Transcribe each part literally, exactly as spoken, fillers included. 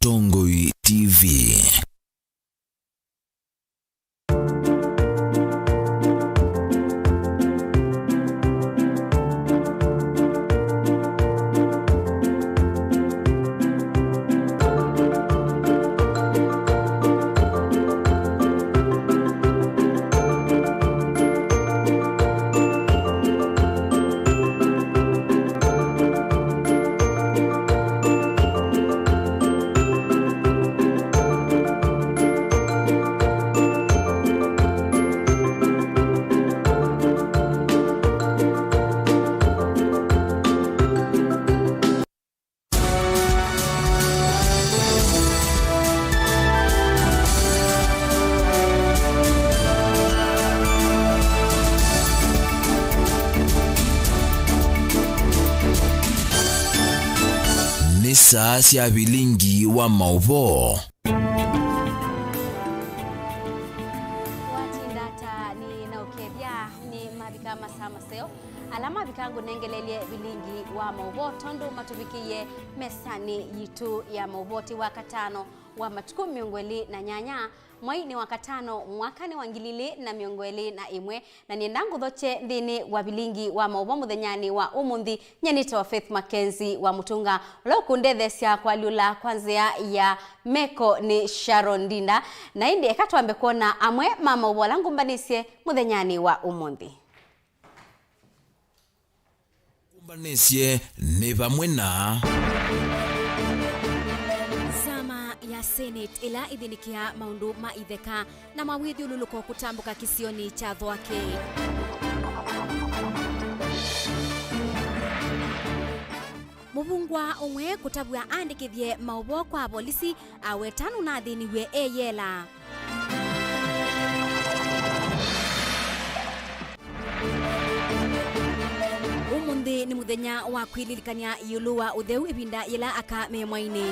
Mũtongoi T V. Nĩ saa sya vilingi wa maũvoo. Watinda ata nĩ na ũkethya nĩ mavika masaa maseo. Ala mavika ngũnengelelye vilingi wa maũvoo tondũ matũvikĩie mesanĩ yitũ ya maũvoo ti wa katano wa matukũ mĩongo ĩlĩ na nyanya, mwai nĩ wa katano, mwaka nĩ wa ngili ilĩ na mĩongo ĩlĩ na ĩmwe, na nĩenda ngũthokye nthĩnĩ wa vilingi wa maũvoo mũthenyanĩ wa ũmũnthĩ. Nyie nĩtawa Faith Mackenzie wa Mũtũnga, ũla ũkũndetheesya kũalyũla kwa nzĩa ya meko nĩ Sharon Ndinda. Na ĩndĩ eka twambe kwona amwe ma maũvoo ala ngũmbanĩsye mũthenyanĩ wa ũmũnthĩ. Ngũmbanĩsye nĩ vamwe na Nzama ya Senate ĩla ĩthĩnĩkĩaa maũndũ ma itheka na mawĩthyũlũlũko kũtambũka kĩsionĩ kya Thwake. Mũvungwa ũmwe kũtavw'a aandĩkĩthye maũvoo kwa avolisi aweta nũnathĩniw'e e yela. Ũmũnthĩ nĩ mũthenya wa kwĩlilikany'a ĩũlũ wa ũtheu ĩvinda yĩla aka me mwainĩ.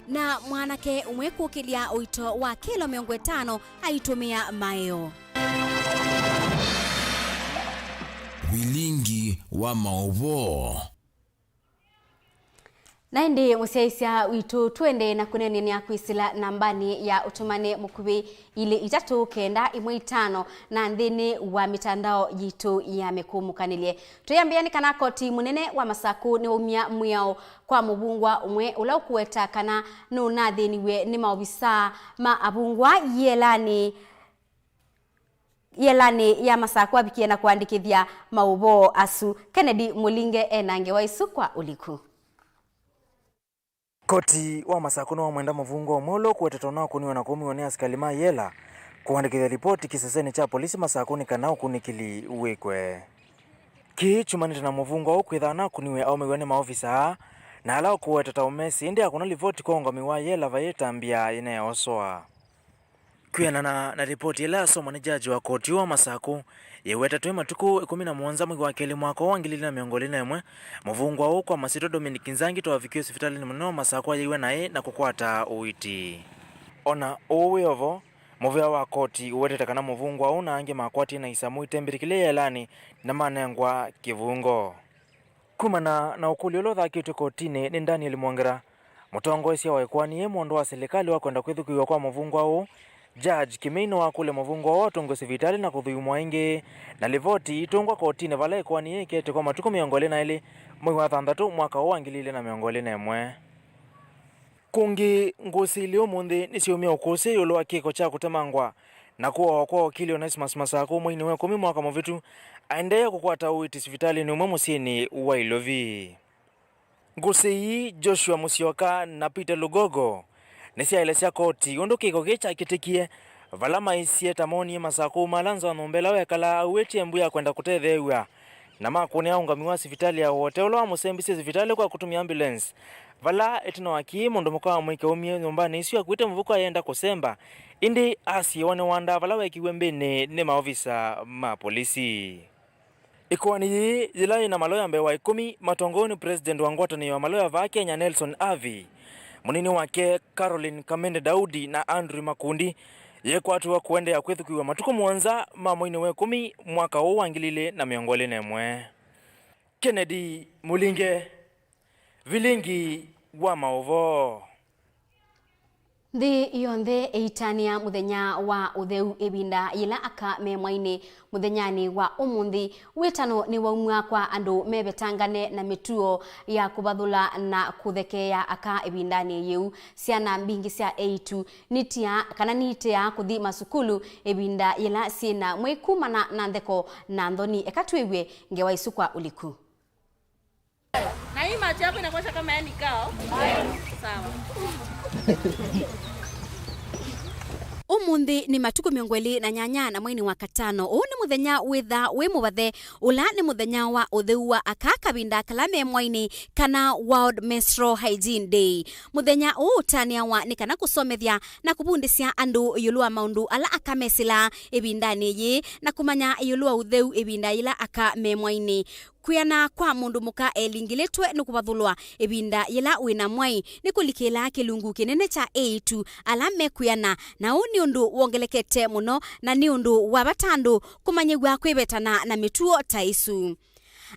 Na mwanake ũmwe kũkĩlya ũito wa kĩlo mĩongo ĩtano aitũmĩa maeo. Vilingi wa maũvoo. Na ĩndĩ mũsyaĩĩsya witũ, tũendee na kũneenany'a kwĩsĩla nambanĩ ya ũtũmani mũkuvĩ ilĩ itatũ kenda ĩmwe itano na nthĩnĩ wa mĩtandao yitũ ya mĩkũmũkanĩlye. Twĩambĩa nĩ kana koti mũnene wa Masakũ nĩwaumya mwĩao kwa mũvungwa ũmwe ũla ũkũweta kana nũnathĩniw'e nĩ maovisaa ma avungwa yĩelanĩ yĩelanĩ ya Masakũ avikie na kũandĩkĩthya maũvoo asu. Kennedy Mũlinge e na ngewa ĩsu kwa ũliku. Koti wa Masakũ nĩwamwenda mũvungwa ũmwe ũla ũkũwetetwa na ũkũniwe na kũumiw'a nĩ asikalĩ ma yĩela kũandĩkĩthya livoti kĩsesenĩ kya polisi Masakũ nĩ kana ũkunĩkĩli wĩkwe. Kĩĩ kyumanĩte na mũvungwa ũũ kwĩthaa nakũniwe aũmĩw'a nĩ maovisaa, na ala ũkũweta ta ũmesĩ, ĩndĩ akũna livoti kwa ũngami wa yĩela vai ĩtambya yĩneeoswa. Kwĩanana na livoti ĩla yasomwa nĩ jaji wa koti ũũ wa Masakũ, yĩwetetwe matukũ ĩkũmi na mũonza mwei wa kelĩ mwaka ũũ wa ngili ilĩ na mĩongo ĩlĩ na ĩmwe, mũvungwa ũũ kwa masyĩtwa Dominic Nzangi twavikiwe sivitalĩnĩ mũnene wa Masakũ ayĩw'a naĩ na kũkwata ũiiti. O na ũu wĩ o vo, mũvea wa koti ũwetete kana mũvungwa ũũ na angĩ makwatie na isamũ itembĩtĩkĩle yĩelanĩ na manengwa kĩvungo. Kumana na ũkũlyo ũla ũthakĩtw'e kotinĩ nĩ Daniel Mwongera, mũtongoesya wa ĩkoani yĩĩ mũndũ wa silikalĩ wa kwenda kwĩthukĩĩw'a kwa mũvungwa ũũ, Judge Kĩmei nĩwakũlya mũvungwa ũũ atũngwe sivitalĩ na kũthũimwa ĩngĩ, na livoti itũngwa kotinĩ vala ĩkoani yĩĩ ĩketĩkwa matukũ mĩongo ĩlĩ na elĩ mwei wa thanthatũ mwaka ũũ wa ngili ilĩ na mĩongo ĩlĩ na ĩmwe. Kũngĩ, ngũsĩ ilĩ ũmũnthĩ nĩsyaumya ũkũsĩ ĩũlũ wa kĩko kya kũtemangwa na kũawa kwa okili Onesmus Masakũ mweinĩ wa ĩkũmi mwaka mũvĩtu, aendee kũkwata ũiiti sivitalĩnĩ ũmwe mũsyĩnĩ wa Ilovi. Ngũsĩ ii, Joshua Musyoka na Peter Lugogo, nĩsyaelesya koti ũndũ kĩko kĩĩ kyakĩtĩkie, vala maisye ta moonie Masakũ aumaala nza wa nyũmba ĩla wekalaa auĩtye mbu ya kwenda kũtetheew'a, na makũnĩa ũngami wa sivitalĩ ya Wote ũla wamũsembisye sivitalĩ kwa kũtũmĩa ambulance, vala ĩtina wa kĩĩ mũndũ mũka wa mũika waumie nyũmbanĩ ĩsu akuĩte mũvuko ayenda kũsemba, ĩndĩ asiĩwa nĩ wandaa vala wekiw'e mbĩnĩ nĩ maovisa ma polisi. Ĩkoani yĩĩ yĩla yĩ na maloya mbee wa ĩkũmi matongoew'e nĩ President wa ngwatanĩo ya maloya vaa Kenya Nelson Avi, mũnini wake Caroline Kamende Daudi na Andrew Makundi, yĩkwatĩwa kũendeea kwĩthukĩĩw'a matukũ mũonza ma mweinĩ wa ĩkũmi mwaka ũũ wa ngili ilĩ na mĩongo ĩlĩ na ĩmwe. Kennedy Mũlinge, Vilingi wa Maũvoo. Nthĩ yonthe ĩitanĩa mũthenya wa ũtheu ĩvinda yĩla aka me mwainĩ. Mũthenyanĩ wa ũmũnthĩ, wĩtano nĩwaumw'a kwa andũ mevetangane na mĩtuo ya kũvathũla na kũthekeea aka ĩvindanĩ yĩu. Syana mbingĩ sya eĩtu nitia kana niitĩaa kũthi masukulu ĩvinda yĩla syĩ na mwei kumana na ntheko na nthoni. Eka twĩw'e ngewa isu kwa ũliku. Na hii macho yako inakuonyesha kama yani kao? Sawa. Ũmũnthĩ nĩ matukũ mĩongo ĩlĩ na nyanya na mweinĩ wa katano. Ũũ nĩ mũthenya wĩthaa wĩ mũvathe, ũla nĩ mũthenya wa ũtheu wa aka kavinda kala me mwainĩ, kana World Menstrual Hygiene Day. Mũthenya ũũ ũtanĩawa nĩ kana kũsomethya na kũvundĩsya andũ ĩũlũ wa maũndũ ala aka mesĩlaa ĩvindanĩ yĩĩ, na kũmanya ĩũlũ wa ũtheu ĩvinda yĩla aka me mwainĩ. Kwĩana kwa mũndũ mũka elingĩlĩtwe nĩ kũvathũlwa ĩvinda yĩla wĩ na mwai nĩ kũlikĩlaa kĩlungu kĩnene kya eĩtu ala mekwĩana, na ũũ nĩ ũndũ wongelekete mũno, na nĩ ũndũ wa vata andũ kũmanyĩw'a kwĩvetana na mĩtuo ta ĩsu.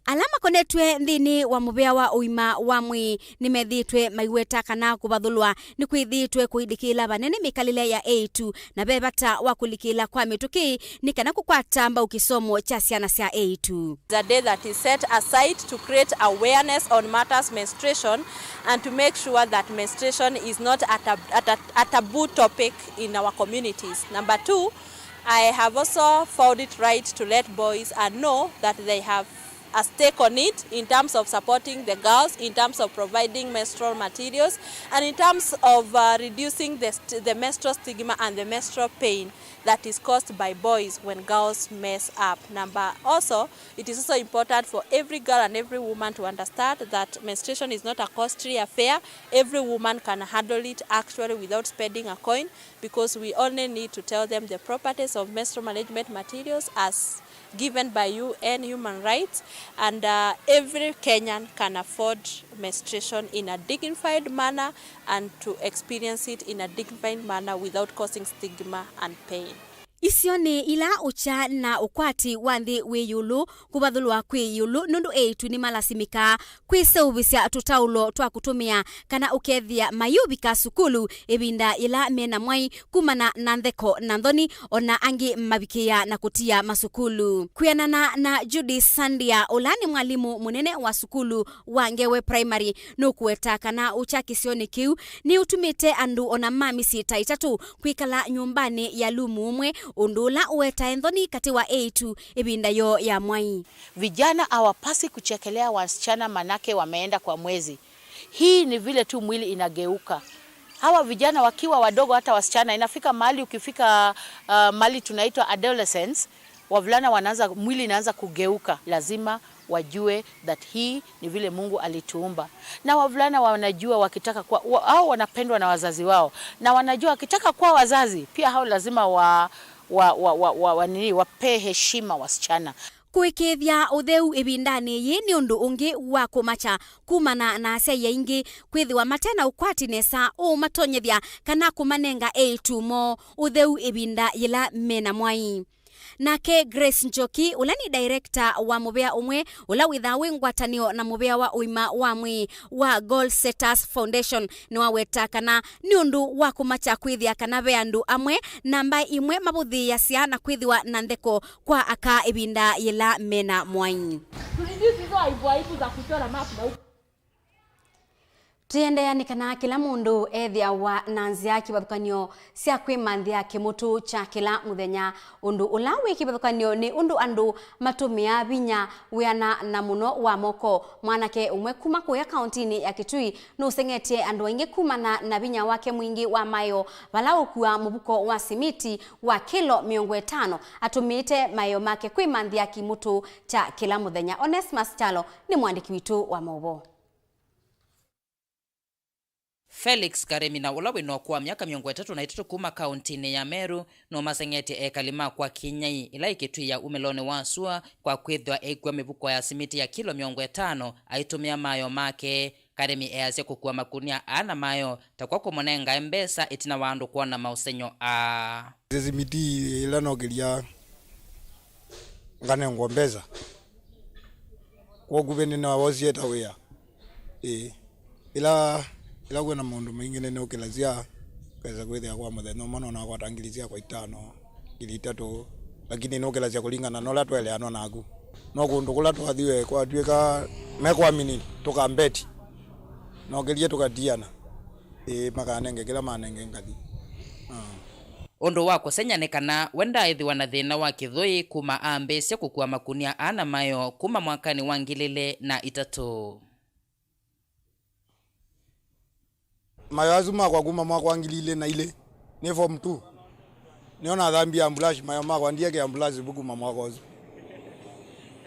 Ala makonetw'e nthĩnĩ wa mũvĩa wa ũima wa mwĩĩ nĩmethĩĩtwe maiweta kana kũvathũlwa nĩkwĩthĩĩtwe kũilĩkĩĩla vanene mĩkalĩle ya eĩtu, na ve vata wa kũlikĩĩla kwa mĩtũkĩ nĩ kana kũkwata mbau kĩsomo kya syana sya eĩtu. It's a day that is set aside to create awareness on matters menstruation and to make sure that menstruation is not a tab-, a ta-, a taboo topic in our communities. Number two, I have also found it right to let boys, uh, know that they have a stake on it in terms of supporting the girls, in terms of providing menstrual materials, and in terms of, uh, reducing the st-, the menstrual stigma and the menstrual pain that is caused by boys when girls mess up. Number, also, it is also important for every girl and every woman to understand that menstruation is not a costly affair. Every woman can handle it actually without spending a coin, because we only need to tell them the properties of menstrual management materials as given by U N human rights, and, uh, every Kenyan can afford menstruation in a dignified manner and to experience it in a dignified manner without causing stigma and pain. Isionĩ ila ũkya na ũkwati wa nthĩ wĩ ĩũlũ, kũvathũlwa kwĩ ĩũlũ nũndũ eĩtu nĩmalasimĩkaa kwĩseũvĩsya tũtaũlo twa kũtũmĩa kana ũkethĩa mayĩũvika sukulu ĩvinda yĩla me na mwai kumana na ntheko na nthoni, o na angĩ mavikĩĩa na kũtia masukulu. Kwĩanana na Judy Sandia, ũla nĩ mwalimũ mũnene wa sukulu wa Ngewe Primary, nũkũweta kana ũkya kĩsionĩ kĩu nĩũtumĩte andũ o na ma mĩsyĩ ta ĩtatũ kwĩkala nyũmbanĩ ya lumu ũmwe, ũndũ ũla ũetae nthoni katĩ wa eĩtu ĩvinda yoo ya mwai. Vijana hawapasi kuchekelea wasichana manake wameenda kwa mwezi. Hii ni vile tu mwili inageuka. Hawa vijana wakiwa wadogo, hata wasichana, inafika mahali ukifika, uh, mahali tunaitwa adolescence, wavulana wanaanza, mwili inaanza kugeuka. Lazima wajue that hii ni vile Mungu alituumba. Na wavulana wanajua wakitaka kuwa, wa-, hao wanapendwa na wazazi wao. Na wanajua wakitaka kuwa wazazi, pia hao lazima wa, wa, wa, wa, wa, wa, nini, wapee heshima wasichana. Kũĩkĩĩthya ũtheu ĩvindanĩ yĩĩ nĩ ũndũ ũngĩ wa kũmakya kumana na asyai aingĩ kwĩthĩwa mate na ũkwati nesa ũũmatonyethya kana kũmanenga eĩtu moo ũtheu ĩvinda yĩla me na mwai. Nake Grace Njoki, ũla nĩ director wa mũvea ũmwe ũla wĩthaa wĩ ngwatanĩo na mũvea wa ũima wa mwĩĩ wa Goal Setters Foundation, nĩwaweta kana nĩ ũndũ wa kũmakya kwĩthĩa kana ve andũ amwe namba imwe mavũthĩĩasya na kwĩthĩwa na ntheko kwa aka ĩvinda yĩla me na mwai. To reduce hizo aibu aibu za kuchora map na huku. Tũiendeea nĩ kana kĩla mũndũ ethĩawa na nzĩa kĩvathũkany'o sya kwĩmanthĩa kĩmũtũ kya kĩla mũthenya. Ũndũ ũla wĩ kĩvathũkany'o nĩ ũndũ andũ matũmĩaa vinya wĩana na mũno wa moko. Mwanake ũmwe kuma kũya kaũntinĩ ya Kitui nũseng'etye andũ aingĩ kumana na vinya wake mwingĩ wa maeo, vala ũkuaa mũvuko wa simiti wa kĩlo mĩongo ĩtano atũmĩĩte maeo make kwĩmanthĩa kĩmũtũ kya kĩla mũthenya. Onesmus Kyalo nĩ mũandĩki witũ wa maũvoo. Felix Karemina, ũla wĩ na ũkũũ wa myaka mĩongo ĩtatũ na ĩtatũ kuma kaũntinĩ ya Meru, nũmaseng'etye ekali ma kwa Kinyai, ĩla ĩ Kitui ya umĩlonĩ wa sua, kwa kwĩthĩwa eikua mĩvuko ya simiti ya kilo mĩongo ĩtano aitũmĩa maeo make. Karĩmi easya kũkua makunia aa na mayo takw'a kũmũnengae mbesa ĩtina wa andũ kwona maũsengy'o aa. Simiti ĩla nokĩlya nganengwa mbesa, kwa ũkuvĩ nĩnawosie ta wĩa. Ĩĩ. Ĩla, ĩla kwĩna maũndũ maingĩ nĩnũkĩlasya, kesa kwĩthĩa kwa mũthenya ũmwe no nakwata ngili syakwa itano, ngili itatũ, lakini nũkĩlasya kũlingana na ũla twaeleanwa naku. No kũndũ kũla twathiwe kwatw'ĩka mekwamini tũkambeti, nokĩlye tũkatiana, ĩĩ, makanenge kĩla manenge ngathi. Ah. Ũndũ wa kũsengy'a nĩ kana we ndaaĩthĩwa na thĩna wa kĩthũi kuma ambĩĩsye kũkua makunia aa na mayo kuma mwakanĩ wa ngili ilĩ na itatũ. Mayo asu makwa kuma mwaka wa ngili ilĩ na ilĩ, nĩ form two, nĩyo nathambie ambulance mayo makwa, ndiekea ambulance vu kuma mwaka ũsu,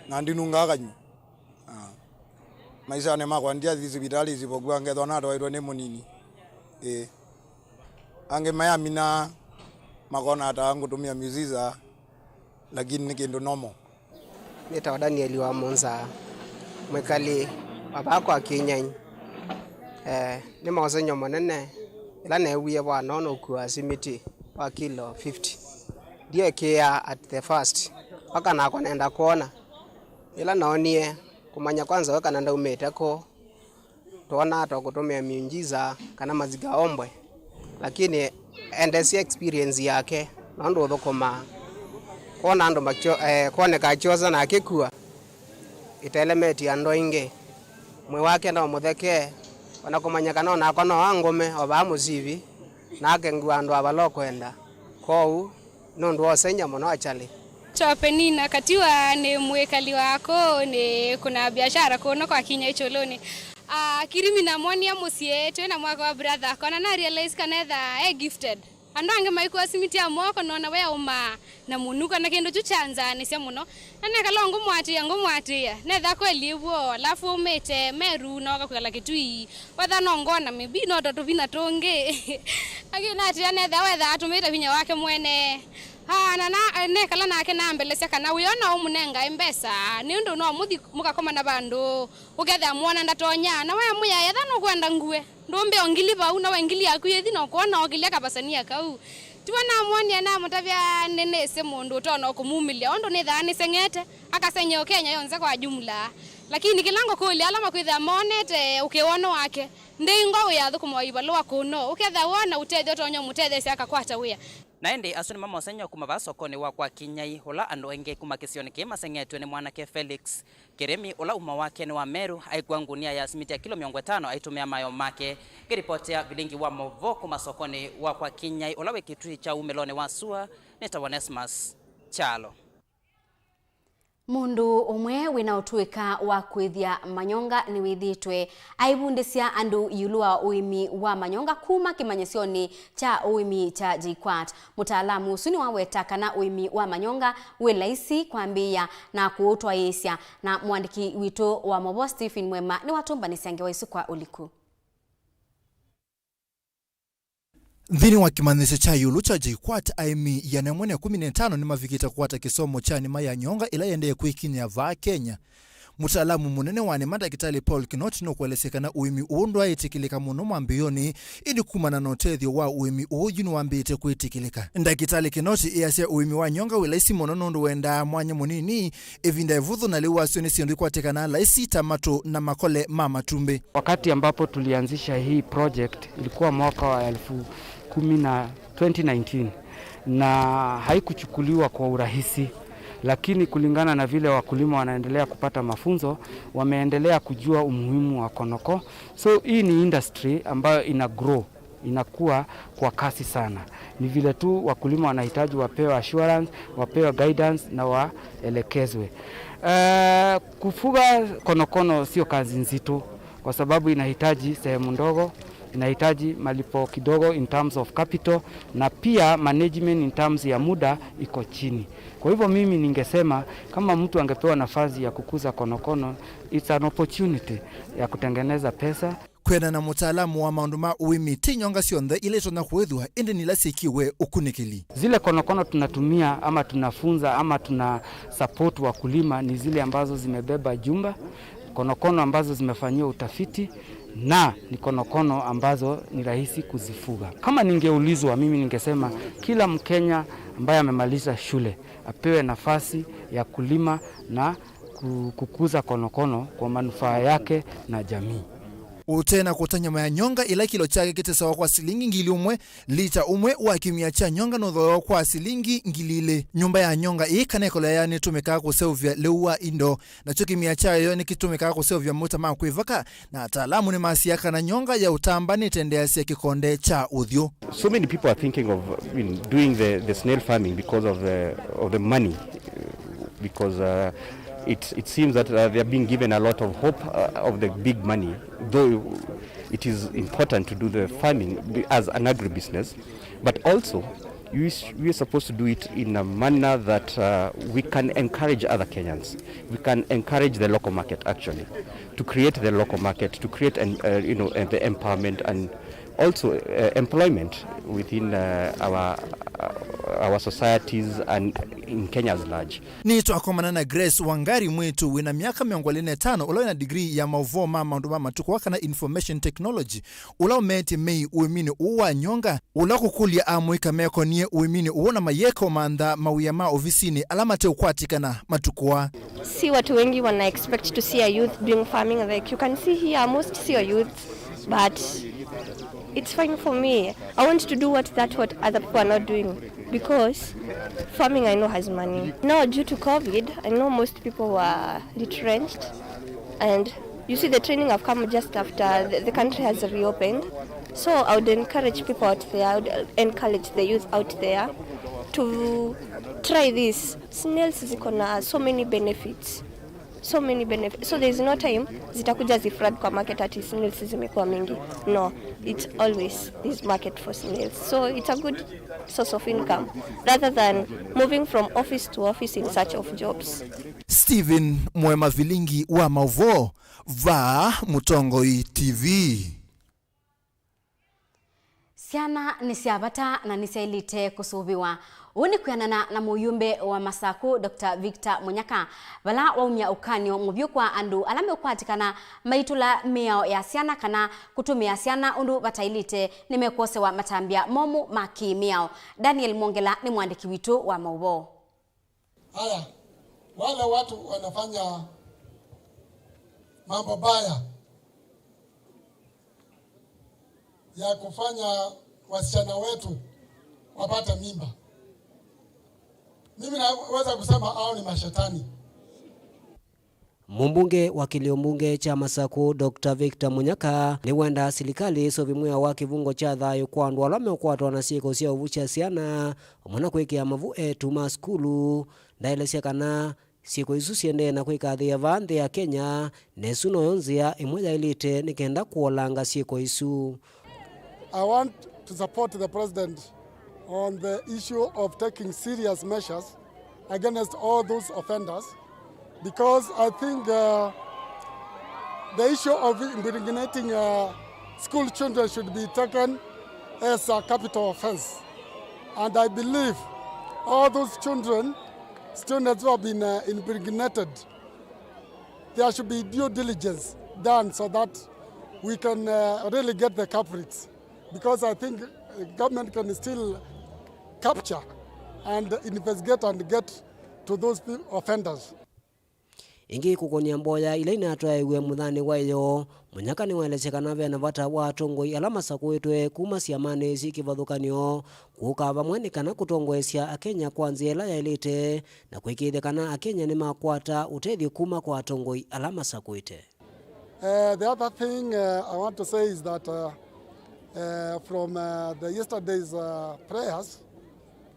na ndinungaa kanyũ. Ah. Maisanĩ makwa ndiathi sivitalĩ isivokua ngethwa natwaĩtwe nĩ mũnini. Ĩĩ. Angĩ mayamina makona ata ngũtũmĩa miujiza, lakini nĩ kĩndũ normal. Nĩtawa Daniel wa Mũnza, mwĩkali wa vaa kwa Kĩnyai. Eh, nĩ maũsengy'o manene ĩla neewie vano nũkua simiti wa kilo fifty. Ndiekĩĩa at the first, mpaka nakwa nenda kwona. Ĩla noonie kũmanya kwanza we kana ndaumĩte kũ, twonaa ta kũtũmĩa miujiza kana mazingaombwe, lakini endesya experience yake, nũndũ ũthũkũmaa kwona andũ makyo-, eh, kwoneka akyosa na akĩkua, ĩtelemetie andũ aingĩ. Mwĩĩ wake no mũtheke, ona kũmanya kana onakwa no angũme o vaa mũsivi, nake ngua andũ avala ũkwenda. Kwoou, nũndũ wa ũsengy'a mũno, Achali. Naitwa Penina Katiwa, nĩ mwĩkali wa kũũ, nĩ kuna biashara kũno kwa Kinya Ichũlũnĩ. Ah, Kirimi namwonie mũsyĩ, twĩ na mwaka wa brother, kona na realize kana etha e gifted. Andũ angĩ maikua simiti ya moko, nona we aumaa na mũnuko, na kĩndũ kyu kyanzaanĩsya mũno. Na nekala ngũmũatĩĩa, ngũmũatĩĩa, netha kweli ĩw'o, alafu aumĩte Meru, na wakakwĩkala Kitui. Wetha no ngona, maybe no tũtũvina tũngĩ. Lakini natĩa netha wetha atũmĩte vinya wake mwene. Ah, na, na, nekala nake nambelesya kana wĩona ũmũnengae mbesa, nĩ ũndũ no mũthi mũkakomana vandũ, ũkethĩa mwona ndatonya, na we amwĩa, etha nũkwenda ngue, ndũmbĩa o ngili vau, na we ngili yaku yĩthi no kwona okĩlya kavasania kau. Tiwe namwonie, namũtavya nĩnĩsĩ mũndũ ũtonya kũmumĩlya, ũndũ nĩthaa nĩseng'ete, akasengy'a o Kenya yonthe kwa jumla. Lakini kĩla ngũkũlya, ala makwĩthĩa monete ũkĩw'ono wake, ndĩingwa wĩathũkũma wa ivalũa kũno, ũkethĩa wona ũtethyo ũtonya ũmũtetheesya akakwata wĩa. Na ĩndĩ asu nĩmo mosengy'o kuma vaa sokonĩ wa kwa Kinyai, ũla andũ aingĩ kuma kĩsionĩ kĩĩ maseng'etw'e nĩ mwanake Felix Kĩrĩmi, ũla ũmo wake nĩ wa Meru, aikua ngunia ya simiti ya kilo mĩongo ĩtano aitũmĩa mayo make. Ngĩripotea vilingi wa maũvoo kuma sokonĩ wa kwa Kinyai, ũla wĩ kĩtui kya umĩlonĩ wa sua, nĩtawa Onesmus Kyalo. Mũndũ ũmwe wĩna ũtũĩka wa kũĩthya manyonga nĩwĩthĩĩtwe aivundĩsya andũ ĩũlũ wa ũĩmi wa manyonga kuma kĩmanyĩsyonĩ kya ũĩmi kya JKUAT. Mũtaalamu ũsu nĩwaweta kana ũĩmi wa manyonga wĩ laisi kwambĩĩa na kũũtwaĩĩsya, na mũandĩki witũ wa maũvoo Stephen Mwema nĩwatũmbanĩsya ngewa ĩsu kwa ũliku. Nthĩnĩ wa kĩmanyĩsyo kya ĩũlũ kya JKUAT, aĩmi ĩana ĩmwe na ĩkũmi na ĩtano nĩmavikĩte kũkwata kĩsomo kya nĩma ya nyonga ĩla ĩendee kwĩkinyĩa vaa Kenya. Mũtaalamu mũnene wa nĩma, Ndakĩtalĩ Paul Kinoti, nũkũelesya kana ũĩmi ũũ ndwaaĩtĩkĩlĩka mũno mwambĩĩonĩ, ĩndĩ kumana na ũtethyo wa ũĩmi ũũ yu nĩwambĩĩte kwĩtĩkĩlĩka. Ndakĩtalĩ Kinoti easya ũĩmi wa nyonga wĩ laisi mũno nũndũ wendaa mwanya mũnini, ĩvinda ĩvũthũ, na lĩu wasyo nĩ syĩndũ ikwatĩkanaa laisi ta matũ na makole ma matumbĩ. Wakati ambapo tulianzisha hii project ilikuwa mwaka wa elfu kumi na twenty nineteen, na haikuchukuliwa kwa urahisi, lakini kulingana na vile wakulima wanaendelea kupata mafunzo, wameendelea kujua umuhimu wa konoko. So hii ni industry ambayo ina grow, inakuwa kwa kasi sana. Ni vile tu wakulima wanahitaji wapewe assurance, wapewe guidance na waelekezwe. Eh, kufuga konokono sio kazi nzito kwa sababu inahitaji sehemu ndogo, inahitaji malipo kidogo in terms of capital, na pia management in terms ya muda iko chini. Kwa hivyo mimi ningesema kama mtu angepewa nafasi ya kukuza konokono, it's an opportunity ya kutengeneza pesa. Kwĩanana na mũtaalamu wa maũndũ ma ũĩmi, ti nyonga syonthe ila itonya kũĩthw'a, ĩndĩ nĩ ila syĩkĩwe ũkunĩkĩli. Zile konokono tunatumia ama tunafunza ama tuna support wakulima ni zile ambazo zimebeba jumba, konokono ambazo zimefanyiwa utafiti, Na ni konokono ambazo ni rahisi kuzifuga. Kama ningeulizwa, mimi ningesema kila Mkenya ambaye amemaliza shule apewe nafasi ya kulima na ku-, kukuza konokono kwa manufaa yake na jamii. Ũte na kũta nyama ya nyonga ĩla kilo kyake kĩtesawa kwa silingi ngili ũmwe, lita ũmwe wa kĩmia kya nyonga nũthooawa kwa silingi ngili ilĩ. Nyũmba ya nyonga ĩĩ kana ĩkola yayo nĩtũmĩkaa kũseũvya lĩu wa indo, nakyo kĩmia kyayo nĩkĩtũmĩkaa kũseũvya mauta ma kwĩvaka, na ataalamu nĩmasyaa kana nyonga ya ũtamba nĩtendeeasya kĩkonde kya ũthyũ. So many people are thinking of, I mean, doing the, the snail farming because of the, of the money, uh, because, uh, it, it seems that, uh, they are being given a lot of hope, uh, of the big money, though it is important to do the farming as an agribusiness, but also we s-, we are supposed to do it in a manner that, uh, we can encourage other Kenyans. We can encourage the local market, actually, to create the local market, to create an, uh, you know, uh, the empowerment and also, uh, employment within, uh, our, uh, our societies and in Kenya as large. Nĩtwakomana na Grace Wangari, mwĩĩtu wĩna myaka mĩongo ĩlĩ na ĩtano, ũla wĩna degree ya maũvoo ma maũndũ ma matukũ aa kana information technology, ũla ũmeetye mei ũĩminĩ ũũ wa nyonga, ũla kũkũlya amũika mekonie ũĩminĩ ũũ na mayeka ũmantha mawĩa ma ovisinĩ ala mateũkwatĩkana matukũ aa. Si watu wengi wana expect to see a youth doing farming, like, you can see here, most see a youth, but it's fine for me. I want to do what, that what other people are not doing, because farming, I know, has money. Now, due to COVID, I know most people were retrenched, and you see, the training have come just after the, the country has reopened. So I would encourage people out there, I would encourage the youth out there to try this. Snails ziko na so many benefits. So many benefits. So there is no time zitakuja ziflood kwa market ati snails zimekuwa mingi. No, it's always this market for snails. So it's a good source of income rather than moving from office to office in search of jobs. Stephen Mwema Vilingi wa maũvoo, vaa Mũtongoi T V. Syana nĩ sya vata na nĩsyaĩlĩte kũsũvĩwa. Ũu nĩ kwĩanana na mũyumbe wa Masakũ, Doctor Victor Munyaka, vala waumya ũkany'o mũvyũ kwa andũ ala meũkwatĩkana maitũla mĩao ya syana kana kũtũmĩa syana ũndũ vataĩlĩte nĩmekwosewa matambya momũ ma kĩ-mĩao. Daniel Mwongela nĩ mũandĩki witũ wa maũvoo. Haya, wale watu wanafanya mambo baya ya kufanya wasichana wetu wapate mimba, mimi naweza kusema hao ni mashetani. Mũmbunge wa kĩlĩo mbunge kya Masakũ, Doctor Victor Munyaka, nĩwendaa silikalĩ ĩseũvye mwĩao wa kĩvungo kya thayũ kwa andũ ala meũkwatwa na syĩko sya ũvu sya syana, vamwe na kwĩkĩa mavu eĩtu ma sukulu. Ndaelesya kana syĩko isu siendee na kwĩkathĩĩa vaa nthĩ ya Kenya, na ĩsu noyo nzĩa ĩmwe yaĩlĩte nĩ kenda kũolanga syĩko isu. I want to support the president on the issue of taking serious measures against all those offenders, because I think, uh, the issue of impregnating, uh, school children should be taken as a capital offense. And I believe all those children, students who have been, uh, impregnated, there should be due diligence done so that we can, uh, really get the culprits, because I think, uh, government can still capture and investigate and get to those pe-, offenders. Ĩngĩ kũkũnĩa mboya ila inatwaĩwe mũthanĩ wa ĩyoo, Munyaka nĩwaelesya kana ve na vata wa atongoi ala masakũĩtwe kuma syamanĩ syĩ kĩvathũkany'o kũka vamwe nĩ kana kũtongoesya Akenya kwa nzĩa ĩla yaĩlĩte na kũĩkĩĩthya kana Akenya nĩmakwata ũtethyo kuma kwa atongoi ala masakũĩte. Uh, the other thing, uh, I want to say is that, uh, uh, from, uh, the yesterday's, uh, prayers,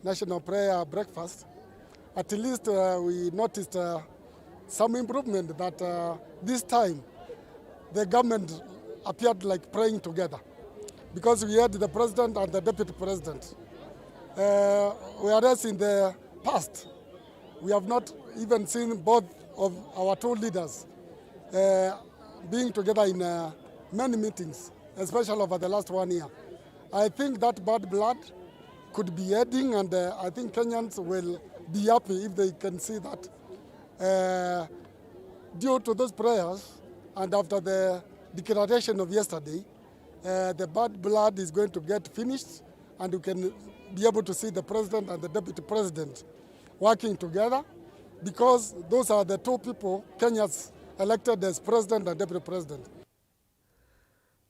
national prayer breakfast, at least, uh, we noticed, uh, some improvement that, uh, this time the government appeared like praying together, because we had the president and the deputy president. Uh, whereas in the past, we have not even seen both of our two leaders, uh, being together in, uh, many meetings, especially over the last one year. I think that bad blood could be ending, and, uh, I think Kenyans will be happy if they can see that, uh, due to those prayers and after the Declaration of yesterday, uh, the bad blood is going to get finished, and you can be able to see the president and the deputy president working together, because those are the two people Kenya's elected as president and deputy president.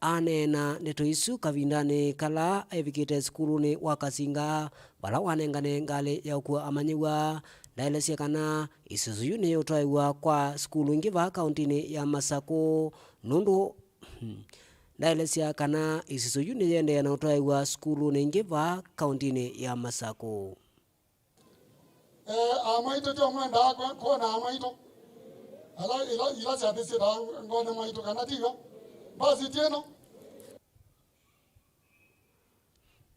Aneena ndeto isu kavindanĩ kala evikĩte sukulunĩ wa Kasinga, vala wanengane ngalĩ ya ũkua amanyĩw'a, ndaelesya kana isuzu yu nĩyũtwaĩw'a kwa sukulu ingĩ vaa kauntinĩ ya Masakũ, nũndũ ndaelesya kana isuzu yu nĩyĩendeea na ũtwaĩw'a sukulunĩ ingĩ vaa kauntinĩ ya Masakũ. Eh, amwaitũ tyo mwendaa kwe-, kwona amwaitũ. Ala ila, ila syathĩ syĩtaa ngone mwaitũ, kana tiw'o? Mbasi tiĩno.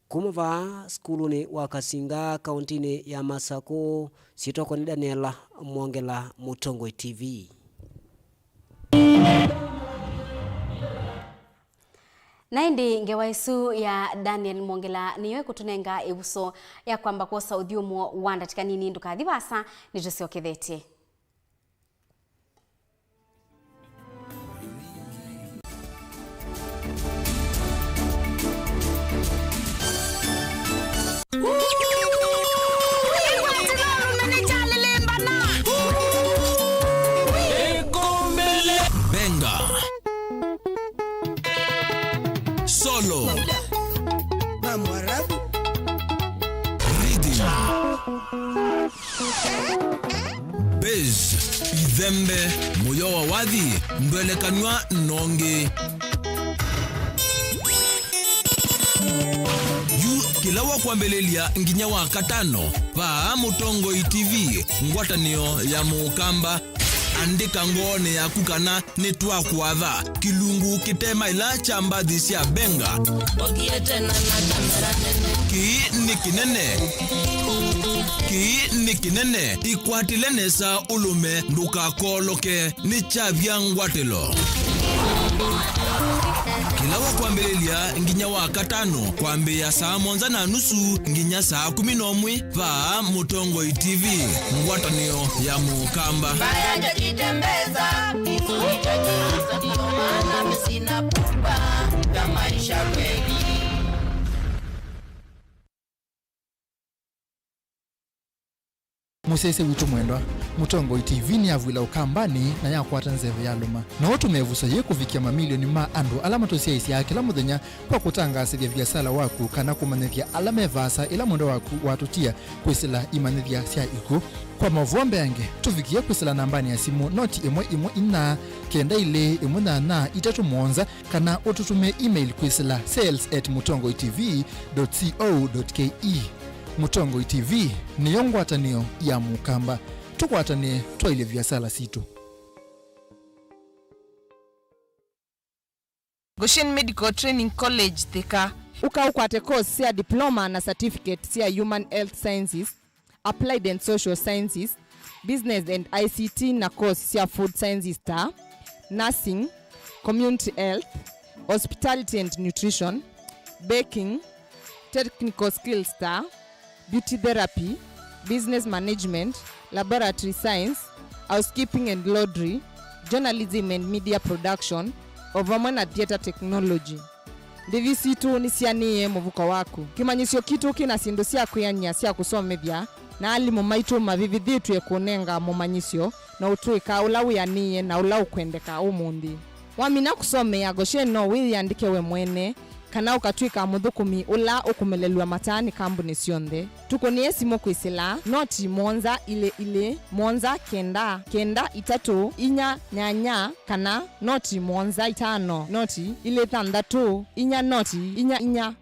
Kuma vaa sukulunĩ wa Kasinga, kauntinĩ ya Masakũ, syĩtwa nĩ Daniela Mwongela, Mũtongoi T V. Na ĩndĩ ngewa ĩsu ya Daniel Mwongela nĩyo ĩkũtũnenga ĩvuso ya kwamba kwosa ũthyũmũo wa ndatĩka nini. Ndũkathi vaasa, nĩtũsyokethetye. Benga. Solo. Rhythm. Bass, ithembe, mũyo wa wathi, ndwelekanw'a nongi. Yu kĩla wa kwambĩlĩlya nginya wa katano, vaa Mũtongoi T V, ngwatanĩo ya Mũkamba. Andĩka ngoonĩ yaku kana nĩtwakwatha kĩlungu kĩte maĩla kya mbathi sya Benga. Ũthiĩte na na kamera nene. Kĩĩ nĩ kĩnene. Kĩĩ nĩ kĩnene. Ĩkwatĩle nesa ũlũme, ndũkakooloke. Nĩ kyavya ngwatĩlo. Kĩla wa kwambĩlĩlya nginya wa katano, kwambĩĩa saa mũonza na nusu nginya saa kũmi na ũmwe, vaa Mũtongoi T V, ngwatanĩo ya Mũkamba. Mbaya ndio jitembeza, kifo hicho nyasa, ndio maana mimi sina pupa ya maisha kweli. Mũsyaĩĩsya witũ mwendwa, Mũtongoi T V nĩyavw'ĩla Ũkambanĩ na yakwata nzeve yalũma. No ũtũme ĩvuso yĩĩ kũvikĩa mamilioni ma andũ ala matũsyaĩĩsyaa kĩla mũthenya kwa kũtangaasĩthya viasala waku kana kũmanyĩthya ala me vaasa ĩla mwendwa waku watũtia kwĩsĩla imanyĩthya sya ikw'ũ. Kwa maũvoo mbeange, tũvikĩe kwĩsĩla nambanĩ ya simũ noti ĩmwe ĩmwe inya, kenda ilĩ ĩmwe nyanya itatũ mũonza, kana ũtũtũmĩe email kwĩsĩla sales at mũtongoi T V dot co dot K E. Mũtongoi T V nĩyo ngwatanĩo ya Mũkamba. Tũkwatanĩe twaĩlye viasala sitũ. Goshen Medical Training College, Thika. Ũka ũkwate course sya diploma na certificate sya Human Health Sciences, Applied and Social Sciences, Business and I C T na course sya Food Sciences ta Nursing, Community Health, Hospitality and Nutrition, Baking, Technical Skills ta Beauty Therapy, Business Management, Laboratory Science, Housekeeping and Laundry, Journalism and Media Production, o vamwe na Theatre Technology. Ndĩvi sitũ nĩsianĩĩe mũvuko waku. Kĩmanyĩsyo kitũ kĩ na syĩndũ sya kwĩanĩa sya kũsomethya, na alimũ maitũ mavĩvĩthĩtw'e kũnenga mũmanyĩsyo na ũtũĩka ũla wĩanĩĩe na ũla ũkwendeka ũmũnthĩ. Wamina kũsomea Goshen, no wĩyĩandĩke we mwene, kana ũkatw'ĩka mũthũkũmi ũla ũkũmelelw'a mataa nĩ kambunĩ syonthe. Tũkũnĩe simũ kwĩsĩla noti mũonza ilĩ ilĩ mũonza kenda kenda itatũ inya nyanya, kana noti mũonza itano noti ilĩ thanthatũ inya noti inya inya.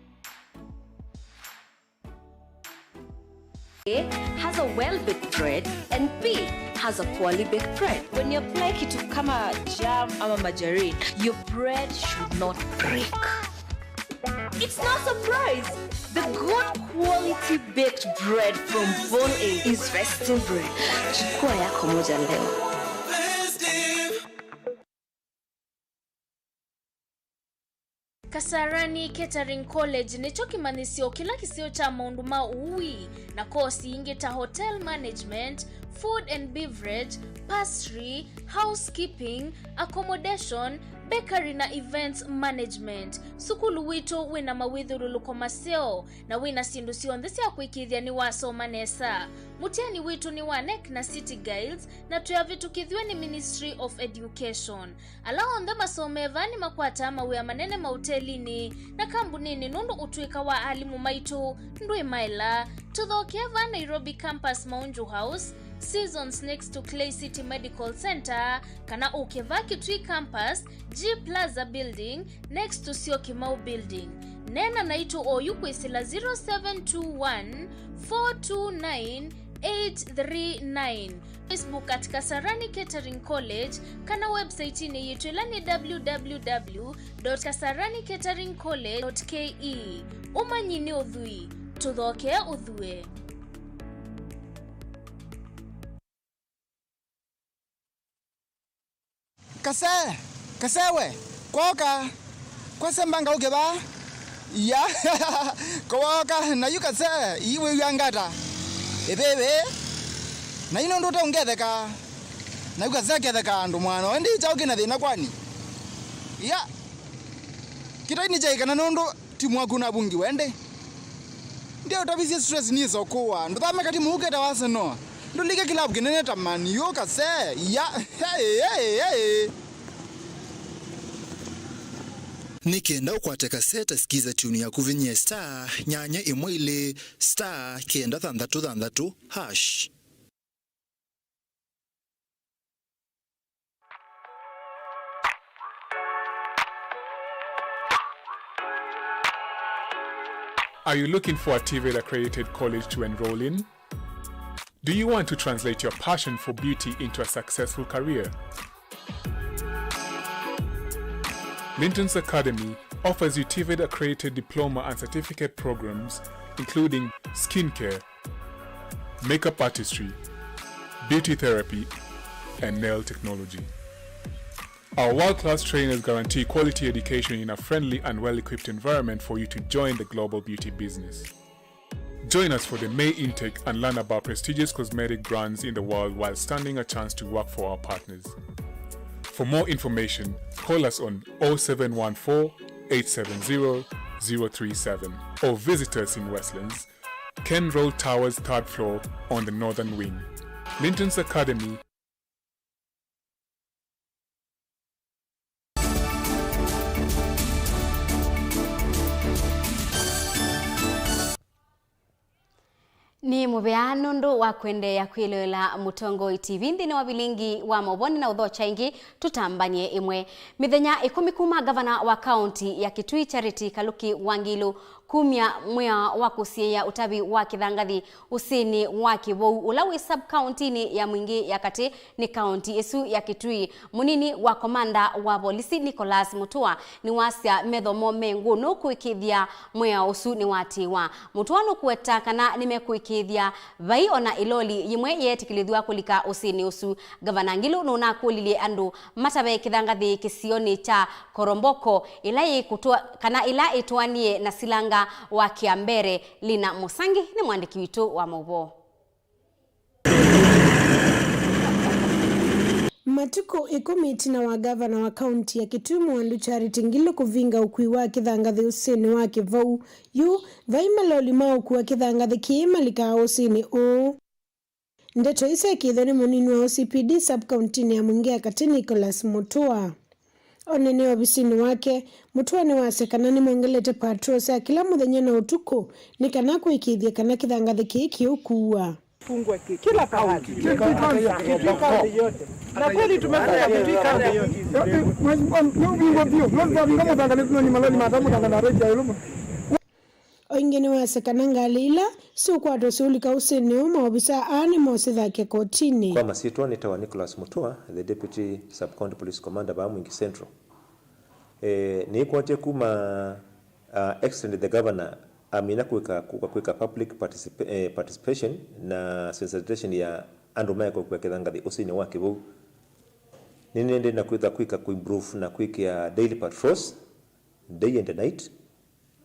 A has a well-baked bread and B has a poorly baked bread. When you apply kitu kama jam ama margarine, your bread should not break. It's no surprise. The good quality baked bread from Bon A is resting bread. Chukua yako moja leo. Kasarani Catering College nĩkyo kĩmanyĩsyo kĩla kĩseo kya maũndũ ma ũui na kosi ingĩ ta hotel management, food and beverage, pastry, housekeeping, accommodation, Bakery na Events Management. Sukulu witũ wĩna mawĩthyũlũlũko maseo na wĩna syĩndũ syonthe sya kũĩkĩĩthya nĩwasoma nesa. Mũtiani witũ nĩ wa nec na City Guides, na twĩ avĩtũkĩthw'e nĩ Ministry of Education. Ala onthe masomee vaa nĩmakwataa mawĩa manene maũtelinĩ na kambunĩnĩ nũndũ ũtũĩka wa alimũ maitũ ndwĩ maela. Tũthokee vaa Nairobi Campus, Maunju House, Seasons next to Clay City Medical Center, kana ũke vaa Kitui Campus, G Plaza Building, next to Syokimau Building. Neena naitũ oyu kwĩsĩla zero seven two one, four two nine, eight three nine. Facebook at Kasarani Catering College, kana website-inĩ yitũ ĩla nĩ w w w dot kasarani catering college dot k e. Ũmanyi nĩ ũthwii, tũthokee ũthwĩe. Kase, kase we, kwoka. Kwase mbanga ũke vaa. Ya, kwoka, na yu kase, ii wĩw'a ngata. Ĩvĩvĩ, na yu nũndũ ũte ũngetheka. Na yu kase ketheka andũ mwana, wendi kyaũ kĩna thĩna kwani? Ya, kĩtai nĩ kyaĩ kana nũndũ timu waku navungiwe ndĩ. Ndio ũtavisye stress nĩsokũwa. Ndũthame katimu ũketa wa Arsenal. Ndũlike kilabu kĩnene ta Man U kase. Ya. Hey, hey, hey. Nĩ kenda ũkwate kaseta, sikiza tune yaku, vinyie star nyanya ĩmwe ilĩ star kenda thanthatũ thanthatũ hash. Are you looking for a TVET accredited college to enroll in? Do you want to translate your passion for beauty into a successful career? Linton's Academy offers you TVET accredited diploma and certificate programs, including skincare, makeup artistry, beauty therapy, and nail technology. Our world-class trainers guarantee quality education in a friendly and well-equipped environment for you to join the global beauty business. Join us for the May intake and learn about prestigious cosmetic brands in the world while standing a chance to work for our partners. For more information, call us on oh seven one four, eight seven zero, zero three seven or visit us in Westlands, Ken Roll Towers, third floor, on the northern wing. Linton's Academy. Nĩ mũvea nũndũ wa kũendeea kwĩloela Mũtongoi T V nthĩnĩ wa vilingi wa maũvoo. Nĩnaũthokya ĩngĩ, tũtambany'e ĩmwe. Mĩthenya ĩkũmi kuma ngavana wa kaũnti ya Kitui Charity Kaluki Wangilu kumya mwĩao wa kũsiĩĩa ũtavi wa kĩthangathi ũsĩnĩ wa Kĩvou, ũla wĩ sub-kaũntinĩ ya Mwingĩ ya katĩ nĩ kaũnti ĩsu ya Kitui. Mũnini wa komanda wa volisi Nicholas Mutua nĩwasya metho moo me ngũnũ kũĩkĩĩthya mwĩao ũsu nĩwatĩĩwa. Mutua nũkũweta kana nĩmekũĩkĩĩthya vai ona ĩloli yĩmwe yeetĩkĩlĩthw'a kũlika ũsĩnĩ ũsu. Ngavana Ngilu nũnakũlilye andũ matave kĩthangathĩ kĩsionĩ kya Koromboko, ĩla yĩkũtwa-, kana ĩla ĩtũanie na silanga wa Kĩambere. Lina Mũsangi nĩ mwandĩki witũ wa maũvoo. Matukũ ĩkũmi ĩtina wa ngavana wa kaũnti ya Kitui Mwandũ Charity Ngilu kũvinga ũkui wa kĩthangathĩ ũsĩnĩ wa Kĩvou, yu vai maloli ma ũkua kĩthangathĩ kĩĩ malikaa ũsĩnĩ ũũ. Ndeto ii syekĩĩthwe nĩ mũnini wa O C P D sub-kaũntinĩ ya Mwingĩ ya katĩ, Nicholas Mutua. Onene ovisinĩ wake, Mutua nĩwasya kana nĩmongelete patrol sya kĩla mũthenya na ũtukũ nĩ kana kũĩkĩĩthya kana kĩthangathĩ kĩĩ kĩũkuwa. Fungwa ki-, kila pahali. Kitui County, Kitui County yote. Na kweli tumefanya Kitui County yote. Eh, eh, mheshimiwa, nĩ ũvingwa vyũ. Nĩ ũvingwa mũthanga nĩ tunoni maloli mata mũthanga na rate ya ĩlũmũ. O ĩngĩ nĩwasya kana ngalĩ ila siũkwatwa siũlika ũsĩnĩ ũũ, maovisaa aa nĩmosĩthake kotinĩ. Kwa masyĩtwa nĩtawa Nicholas Mutua, the Deputy Sub-County Police Commander vaa Mwingi Central. Eh, nĩkwatya kuma, uh, accident the governor amina kwĩka, kwĩka, kwĩka public participa-, eh, participation na sensitization ya andũ maekũkua kĩthangathĩ ũsĩnĩ wa Kĩvou. Nĩnĩendee na kwĩtha kwĩka kũimprove na kwĩkĩa daily patrols, day and night.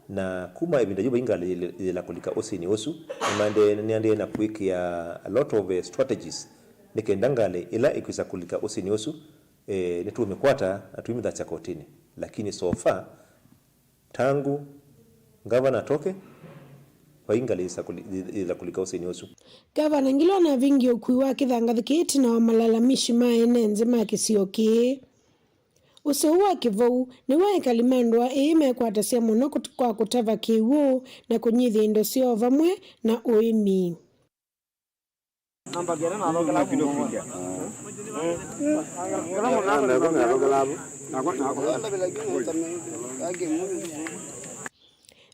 Na kuma ĩvinda yĩu vai ngalĩ yĩla kũlika ũsĩnĩ ũsu, nĩmaendee, nĩendee na kwĩkĩa a lot of, eh, strategies nĩ kenda ngalĩ ĩla ĩkwĩsa kũlika ũsĩnĩ ũsu Eh, nĩtũũmĩkwata na tũimĩthasya kotinĩ, lakini so far, tangu ngavana atoke, vai ngalĩ yĩsa kũli-, yĩla kũlika ũsĩnĩ ũsu. Ngavana Ngilu anavingie ũkui wa kĩthangathĩ kĩĩ ĩtina wa malalamishi ma ene nthĩ ma kĩsio kĩĩ. Ũseo wa kĩvou nĩw'o ekali ma ndũa ĩĩ mekwatasya mũno kũt-, kwa kũtava kĩw'ũ na kũnyithya indo syoo vamwe na ũĩmi.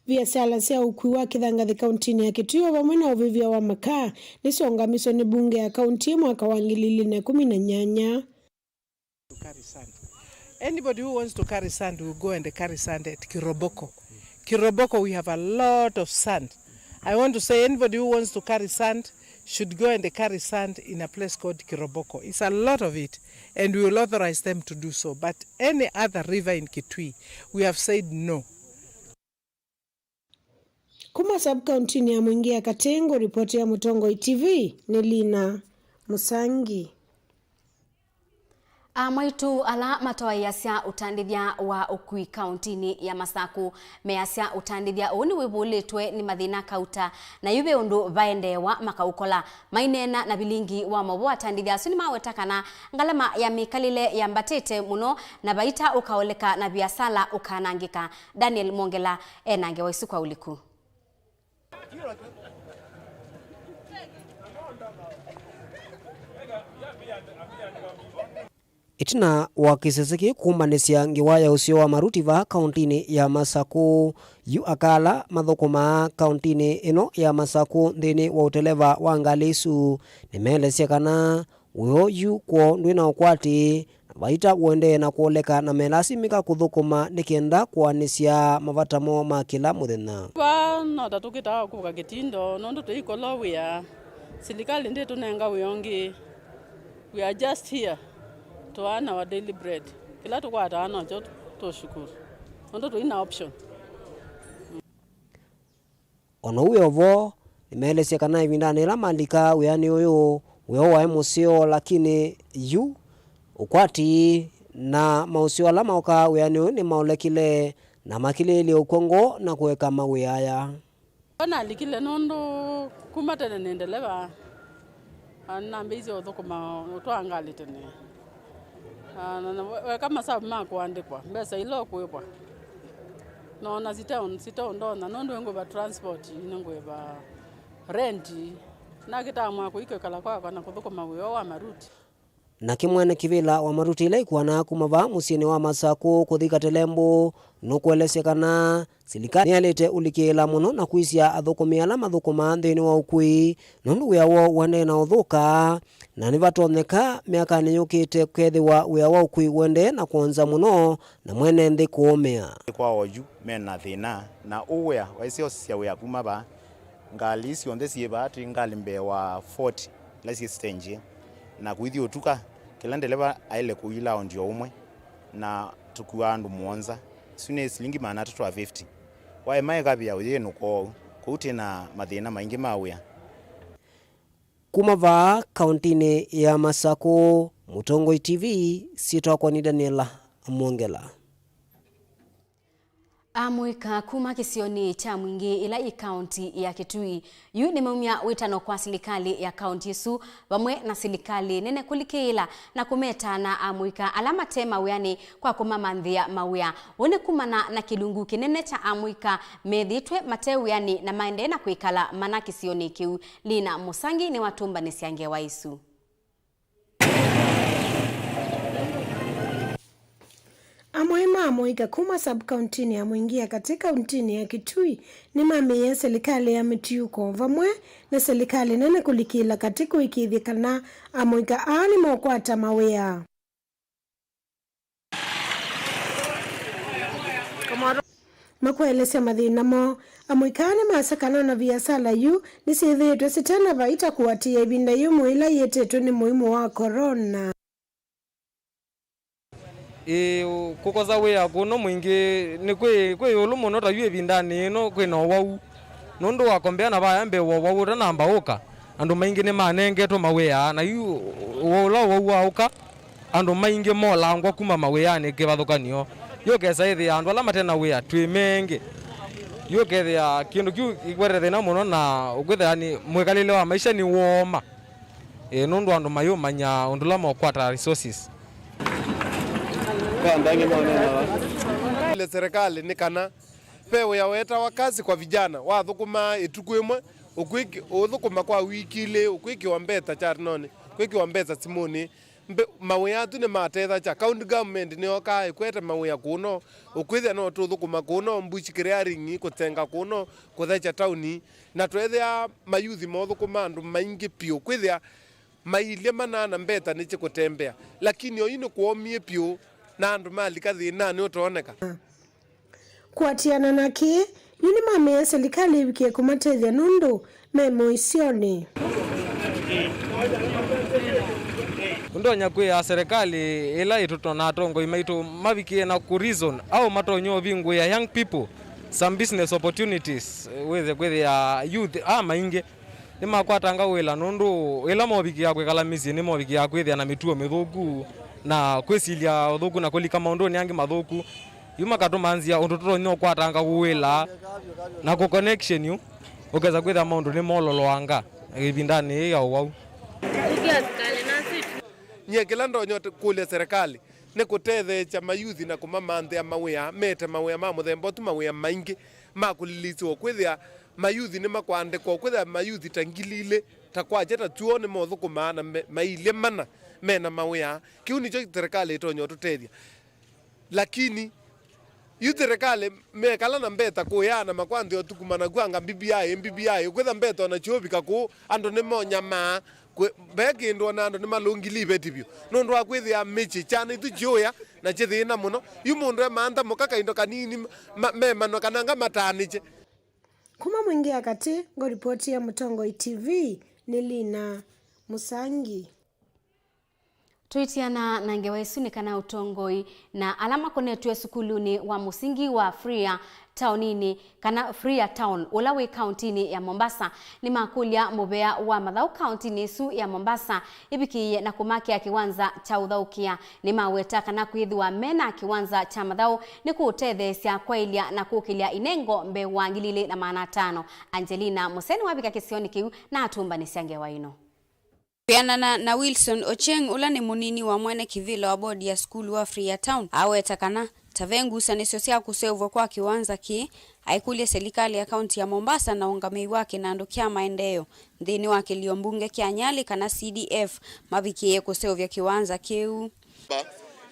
Viasala sya ũkui wa kĩthangathĩ kauntinĩ ya Kitui o vamwe na ũvĩvya wa makaa nĩsyongamiswe nĩ mbunge ya kaunti mwaka wa ngili ili na ĩkũmi na nyanya. To carry sand. Anybody who wants to carry sand will go and carry sand at Kiroboko. Kiroboko, we have a lot of sand. I want to say anybody who wants to carry sand should go and carry sand in a place called Kiroboko. It's a lot of it, and we will authorize them to do so. But any other river in Kitui, we have said no. Kuma sub-kauntinĩ ya Mwingi ya Katĩ, ngũripoti ya Mũtongoi T V nĩ Lina Mũsangi. Amwaitũ ala matoaĩasya ũtandĩthya wa ũkui kauntinĩ ya Masaku measya ũtandĩthya ũũ nĩwĩvũlĩtwe nĩ mathĩna kauta, na yu ve ũndũ vaendeewa makaũkola. Maineena na vilingi wa maũvoo, atandĩthya asu nĩmaweta kana ngalama ya mĩkalĩle yambatĩte mũno na vaita ũkaoleka na viasala ũkanangĩka. Daniel Mwongela e na ngewa isu kwa ũliku. Ĩtina wa kĩsese kĩĩ kũmbanĩsya ngewa ya ũseo wa maruti vaa kauntinĩ ya Masaku, yu aka ala mathũkũmaa kauntinĩ ĩno ya Masaku nthĩnĩ wa ũteleva wa ngalĩ isu nĩmeelesya kana wĩoo yu kwoo ndwĩ na ũkwati, na vaita ũendee na kũoleka na melasimĩka kũthũkũma nĩ kenda kũanĩsya mavata moo ma kĩla mũthenya. Vaa no ta tũkĩtaa kũka kĩtindo nũndũ tũikola wĩa, silikalĩ ndĩtũnenga wĩa ũngĩ. We are just here to earn our daily bread. Kĩla tũkwataa nokyo tũshukuru nũndũ tũi na option. O na ũu wĩ o vo, nĩmeelesya kana ĩvindanĩ yĩla malika wĩanĩ ũyũ, wĩoo waĩ mũseo, lakini yu ũkwati na maũseo ala maũkaa wĩanĩ ũyũ nĩmaolekile, na makĩlĩĩlye ũkw'a ngoo na kũeka mawĩa aya. Nalikile nũndũ kuma tene nĩ ndeleva. Na nambĩĩisye ũthũkũma ũtwaa ngalĩ tene. Na, na, na we-, weka masavu ma kũandĩkwa, mbesa ila ũkũĩvwa. Nona siteũ, siteũndonya, nũndũ ngũĩva transport, nĩngũĩva rent, nakĩtaa mwako ikwĩkala kwakwa na kũthũkũma wĩa wa maruti. Nake mwene kĩvĩla wa maruti ila ikuanaa kuma vaa mũsyĩnĩ wa Masakũ kũthi Katelembũ nũkũelesya kana silikalĩ nĩyaĩlĩte ũlikĩĩla mũno na kwĩsya athũkũmi ala mathũkũmaa nthĩnĩ wa ũkui, nũndũ wĩa woo ũendee na ũthũka, na nĩvatonyeka myakanĩ yũkĩte kethĩwa wĩa wa ũkui ũendee na kwonza mũno na mwene nthĩ kũũmĩa. Kwa oyu mena thĩna na ũwĩa waisye osisya wĩa kuma vaa. Ngalĩ ii syonthe syĩ vaa, twĩ ngalĩ mbee wa forty ila syĩ stage, na kũithi ũtuka, kĩla ndeleva aĩle kũi laundi o ũmwe, na tũkuaa andũ mũonza. Isu nĩ silingi maana atatũ na fifty. Waema ĩkavĩa ũyĩnũka oou, kũu twĩ na mathĩna maingĩ ma wĩa. Kuma vaa kauntinĩ ya Masakũ, Mũtongoi T V, syĩtwa kwa nĩ Daniela Mwongela. Amũika kuma kĩsionĩ kya Mwingĩ ĩla yĩ kaunti ya Kitui yu nĩmaumya wĩtano kwa silikalĩ ya kaunti ĩsu vamwe na silikalĩ nene kũlikĩĩla na kũmetaana amũika ala mate mawĩanĩ kwa kũmamanthĩa mawĩa. Ũu nĩ kumana na kĩlungu kĩnene kya amũika methĩĩtwe mate wĩanĩ na maendee na kwĩkala mana kĩsionĩ kĩu. Lina Mũsangi nĩwatũmbanĩsya ngewa ĩsu. Amwe ma amũika kuma sub-kauntinĩ ya Mwingi ya Katĩ kauntinĩ ya Kitui nĩmamĩie silikalĩ ya mĩtiũko vamwe na silikalĩ nene kũlikĩĩla katĩ kũĩkĩĩthya kana amũika aa nĩmeũkwata mawĩa. Makũelesya mathĩna moo, amũika aa nĩmasya kana ona viasala yu nĩsyĩthĩĩtwe site na vaita kũatĩĩa ĩvinda yĩũmũ yĩla yĩtĩtwe nĩ mũimũ wa corona. Ĩĩ, kũkosa wĩa kũno Mwingĩ nĩ kwĩ, kwĩ ĩũlũ mũno ta yu ĩvindanĩ yĩno kwĩ na ũwau. Nũndũ wakombea na vaya mbee wa ũwau ũtanamba ũka, andũ maingĩ nĩmanengetwe mawĩa, na yu ũla ũwau waũka, andũ maingĩ molangwa kuma mawĩanĩ kĩvathũkanio. Yu ũkesa ĩthĩa andũ ala mate na wĩa twĩ mengĩ. Yu ũkethĩa kĩndũ kĩu kĩkwete thĩna mũno, na ũkwĩthĩa nĩ mwĩkalĩle wa maisha nĩ wooma. Ĩĩ, nũndũ andũ mayũmanya ũndũ ũla meũkwata resources. Ile serikali nĩ kana ve wĩa wetawa kazi kwa vijana, wathũkũmaa ĩtukũ ĩmwe, ũkwĩkĩ-, ũthũkũma kwa wiki ilĩ, ũkwĩkĩwa mbesa kyatinonĩ, kwĩkĩwa mbesa simũnĩ. Mbe-, mawĩa atu nĩmatethakya. County government nĩyokaa ĩkwete mawĩa kũno, ũkwĩthĩa no tũthũkũma kũno, bush clearing, kũtenga kũno, kũthekya tauni, na tweethĩa mayuthi mothũkũma andũ maingĩ piũ, kwĩthĩa mailye manana mbeta nĩkĩ kũtembea, lakini oyu nĩkwomie piũ na andũ malika thĩnanĩ ũtooneka. Kũatĩana na kĩĩ, yu nĩmamĩie silikalĩ ĩvikĩe kũmatethya nũndũ me mũisyonĩ. Ũndonya kwĩa serikali ĩla ĩtũtona atongoi maitũ mavikĩe na kũ reason au matonya ũvingũĩa young people some business opportunities, wĩthe kwĩthĩa youth a maingĩ nĩmakwatanga wĩla, nũndũ ĩla movikĩaa kwĩkala mĩsyĩ nĩmovikĩaa kwĩthĩa na mĩtuo mĩthũku na kwĩsilya ũthũku na kũlika maũndũnĩ angĩ mathũku. Yu makatũmanzĩa ũndũ tũtonya ũkwatanga wĩla na kũ connection yu ũkesa kwĩthĩa maũndũ nĩmololoanga ĩvindanĩ yĩĩ ya ũwau. Nyie kĩla ndonya kũlya serikali nĩ kũtetheesya mayuthi na kũmamanthĩa mawĩa, mete mawĩa ma mũthemba ũtu, mawĩa maingĩ ma kũlilisya, ũkwĩthĩa mayuthi nĩmakwandĩkwa, ũkwĩthĩa mayuthi ta ngili ilĩ ta kwakya ta tw'o nĩmothũkũmaa na me-, mailye mana mena mawĩa. Kĩu nĩkyo serikali ĩtonya ũtũtethya. Lakini yu serikali mekala na mbeta kũyaa na makwanthĩa ũtukuma na kwanga B B I, B B I, ũkwĩtha mbeta ona kyoovika kũu, andũ nĩmonyamaa. Kwĩ-, ve kĩndũ ona andũ nĩmalũngile iveti vyũ nũndũ wa kwĩthĩa mĩsyĩ kyana itu kyũya na kyĩthĩna mũno. Yu mũndũ emantha mũka kaindo kanini ma-, memanwa kana nga mataanĩkye. Kuma Mwingi ya Katĩ, ngũripotia Mũtongoi T V, nĩ Lina Mũsangi. Tũitiana na ngewa ĩsu nĩ kana ũtongoi na ala makonetw'e sukulunĩ wa mũsingi wa Fria taoninĩ kana Fria Town ũla wĩ kauntinĩ ya Mombasa nĩmakũlya mũvea wa mathaũ kauntinĩ ĩsu ya Mombasa ĩvikĩĩe na kũmakĩa kĩwanza kya ũthaũkĩa. Nĩmaweta kana kwĩthĩwa mena kĩwanza kya mathaũ nĩkũũtetheesya kwaĩlya na kũkĩlya inengo mbee wa ngili ilĩ na maana atano. Angelina Mũseni wavika kĩsionĩ kĩu na atũmbanĩsya ngewa ĩno. Kwĩanana na Wilson Ochieng, ũla nĩ mũnini wa mwene kĩvĩla wa bodi ya sukulu wa Fria Town, aweta kana ta ve ngusanĩsyo sya kũseũvw'a kwa kĩwanza kĩĩ, aikũlya silikalĩ ya kaunti ya Mombasa na ũngamĩi wa kĩnandũ kya maendeeo nthĩnĩ wa kĩlio mbunge kya Nyali kana C D F mavikĩĩe kũseũvya kĩwanza kĩu.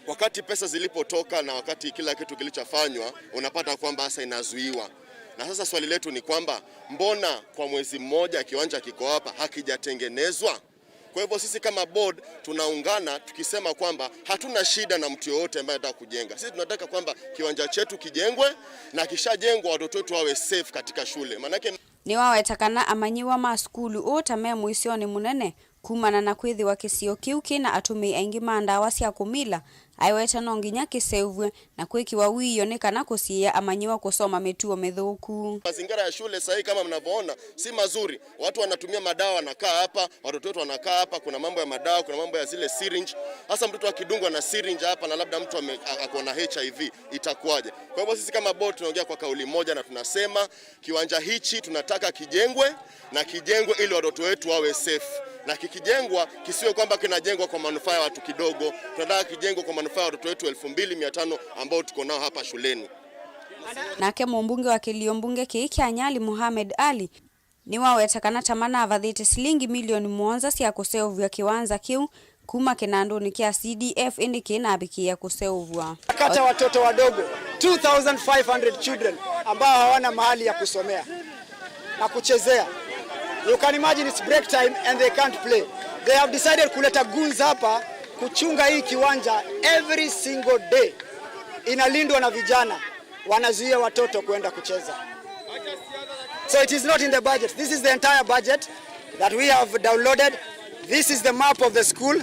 Wakati pesa zilipotoka na wakati kila kitu kilichofanywa, unapata kwamba sasa inazuiwa. Na sasa swali letu ni kwamba mbona kwa mwezi mmoja kiwanja kiko hapa hakijatengenezwa? Kwa hivyo sisi kama board tunaungana tukisema kwamba hatuna shida na mtu yoyote ambaye anataka kujenga. Sisi tunataka kwamba kiwanja chetu kijengwe na kishajengwa watoto wetu wawe safe katika shule. Manake Nĩwaweta kana amanyĩw'a ma sukulu ũũ ta me mũisyonĩ mũnene kumana na kwĩthĩwa kĩsio kĩu kĩ na atũmĩi aingĩ ma ndawa sya kũmila. Aiweta no nginya kĩseũvw'e na kwĩkĩwa wiio nĩ kana kũsiĩĩa amanyĩw'a kũsoma mĩtuo mĩthũku. Mazingira ya shule sahii kama mnavyoona si mazuri. Watu wanatumia madawa, wanakaa hapa, watoto wetu wanakaa hapa, kuna mambo ya madawa, kuna mambo ya zile syringe. Sasa mtoto akidungwa na syringe hapa na labda mtu ame-, a-, ako na H I V, itakuwaje? Kwa hivyo sisi kama board tunaongea kwa kauli moja na tunasema kiwanja hichi tunataka kijengwe na kijengwe ili watoto wetu wawe safe, na kikijengwa kisiwe kwamba kinajengwa kwa manufaa ya watu kidogo. Tunataka kijengwe kwa manufaa ya watoto wetu elfu mbili mia tano ambao tuko nao hapa shuleni. Nake mũmbunge wa kĩlio mbunge kĩĩ kya Nyali, Mohamed Ali, nĩwaweta kana ta manavathĩte silingi milioni mũonza sya kũseũvw'a kĩwanza kĩu kuma kĩnandũnĩ kya C D F, ĩndĩ kĩinavikĩĩa kũseũvw'a. Kata watoto wadogo, two thousand five hundred children ambao hawana mahali ya kusomea na kuchezea. You can imagine it's break time and they can't play. They have decided kuleta goons hapa kuchunga hii kiwanja every single day. Inalindwa na vijana, wanazuia watoto kuenda kucheza. So it is not in the budget. This is the entire budget that we have downloaded. This is the map of the school.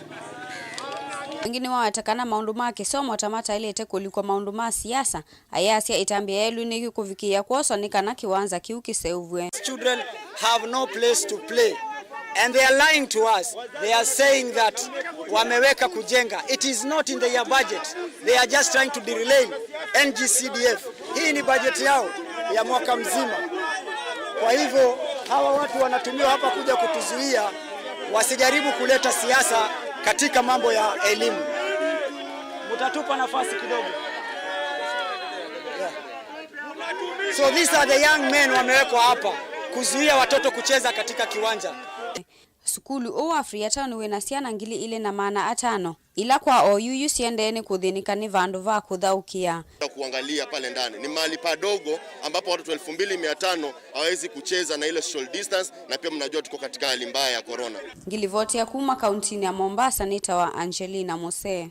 Angĩ nĩmaweta kana maũndũ ma kĩsomo ta mataĩlĩte kũlikwa maũndũ ma siasa, ayasya ĩtambya yelu nĩ kũvikĩĩa kwoswa nĩ kana kĩwanza kĩu kĩseũvw'e. Children have no place to play. And they are lying to us. They are saying that wameweka kujenga. It is not in their budget. They are just trying to derail N G C D F. Hii ni budget yao ya mwaka mzima. Kwa hivyo, hawa watu wanatumiwa hapa kuja kutuzuia wasijaribu kuleta siasa katika mambo ya elimu. Mtatupa nafasi kidogo. Yeah. So these are the young men wamewekwa hapa kuzuia watoto kucheza katika kiwanja. Sukulu ũũ wa Freetown wĩna syana ngili ilĩ na maana atano, ila kwa oyu yu siendee nĩ kũthĩnĩka nĩ vandũ va kũthaũkĩa. Kuangalia pale ndani ni mahali padogo ambapo watoto elfu mbili mia tano hawawezi kucheza na ile social distance, na pia mnajua tuko katika hali mbaya ya corona. Ngilivoti ya kuma kauntinĩ ya Mombasa nĩtawa Angelina Musee.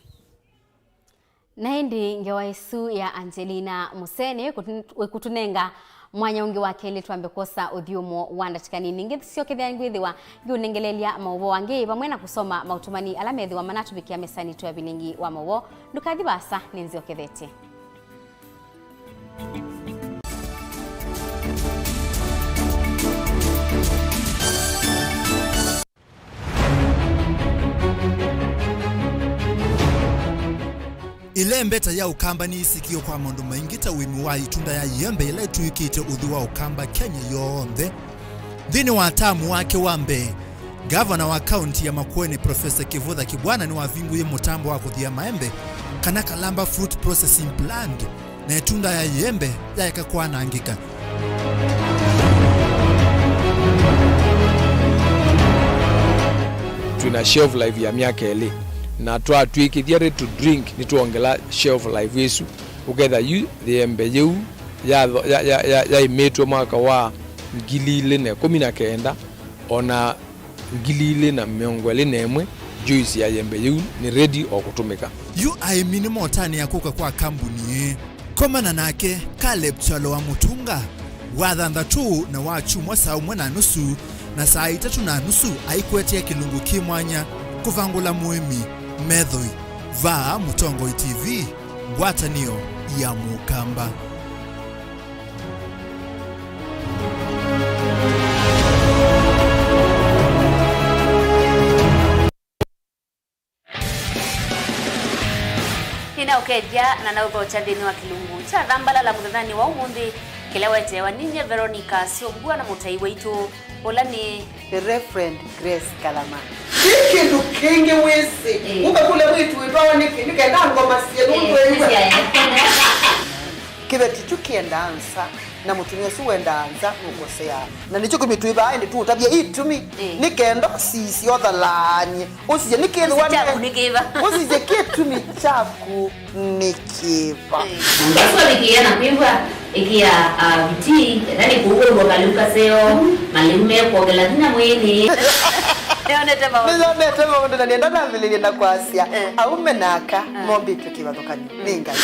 Na ĩndĩ ngewa ĩsu ya Angelina Musee nĩyo ĩkũtũ-, ĩkũtũnenga mwanya ũngĩ wa kelĩ twambe kwosa ũthyũmũo wa ndatĩka nini. Ngĩsyokethya ngwĩthĩwa ngĩũnengelelya maũvoo angĩ vamwe na kũsoma maũtũmani ala methĩwa manatũvikĩa mesanĩ twĩ avilingi wa maũvoo. Ndũkathi vaasa, nĩnzyokethetye. Ĩlembeta ya Ũkamba nĩyĩsĩkĩwe kwa maũndũ maingĩ ta ũĩmi wa ĩtunda ya ĩembe yĩla ĩtũĩkĩte ũthũ wa Ũkamba Kenya yonthe. Nthĩnĩ wa tamu wake wa mbee, ngavana wa kaunti ya Makueni, Professor Kivutha Kibwana, nĩwavingũie mũtambo wa kũthĩa maembe, kana Kalamba Fruit Processing Plant, na ĩtunda ya ĩembe yaeka kwanangĩka. Twĩna shelf life ya myaka ĩlĩ, na twatw'ĩkĩthya ready to drink, nĩtwongela shelf life ĩsu. Ũketha yu ĩembe yĩu ya, ya, ya, ya, yaĩmĩtwe mwaka wa ngili ilĩ na ĩkũmi na kenda, ona ngili ilĩ na mĩongo ĩlĩ na ĩmwe, juice ya yembe yĩu nĩ ready o kũtũmĩka. Yu aĩmi nĩmotanĩa kũka kwa kambuni ĩĩ. Komana nake Caleb Kyalo wa Mũtunga, wa thanthatũ na wa kyumwa saa ũmwe na nusu na saa itatũ na nusu, aikwetea kĩlungu kĩ mwanya kũvangũla mũĩmi Methoi. Vaa Mũtongoi T V, ngwatanĩo ya Mũkamba. Nĩnaũkethya na naũthokya nthĩnĩ wa kĩlungu kya Thambalala mũthenyanĩ wa ũmũnthĩ, kĩla weteewa ninyie Veronica Syombua na mũtai waitũ, ũla nĩ The Reverend Grace Kalama. Ti kĩndũ kĩngĩ wĩsĩ. Ĩĩ. Ũkakũlya mwĩĩtu wĩtwawa nĩkĩ? Nĩkenda ngoma syĩ nũndũ ĩw'a. Kĩveti kyu kĩendaa nza, na mũtumĩa ũsu wendaa nza nũkoseaa. Na nĩkyo kĩtumi twĩ vaa ĩndĩ tũũtavya itumi. Ĩĩ. Nĩkenda ũsisye ũthalaany'e. Ũsisye nĩkĩthĩwa. Kyaku nĩ kĩva? Ũsisye kĩtumi kyaku nĩ kĩva? Ĩĩ. Mũndũ asu avikĩĩa na kwĩw'a, ĩkĩa, ah, vitii, ethĩwa nĩ kũu wĩw'a kalĩu kaseo, malĩu mekwongela vinya mwĩĩnĩ. Nĩyonete maũndũ. Nĩyonete maũndũ, na nĩenda nambĩlĩlye na kwasya, eh, aume na aka, eh, mombĩtwe kĩvathũkany'o nĩ Ngai.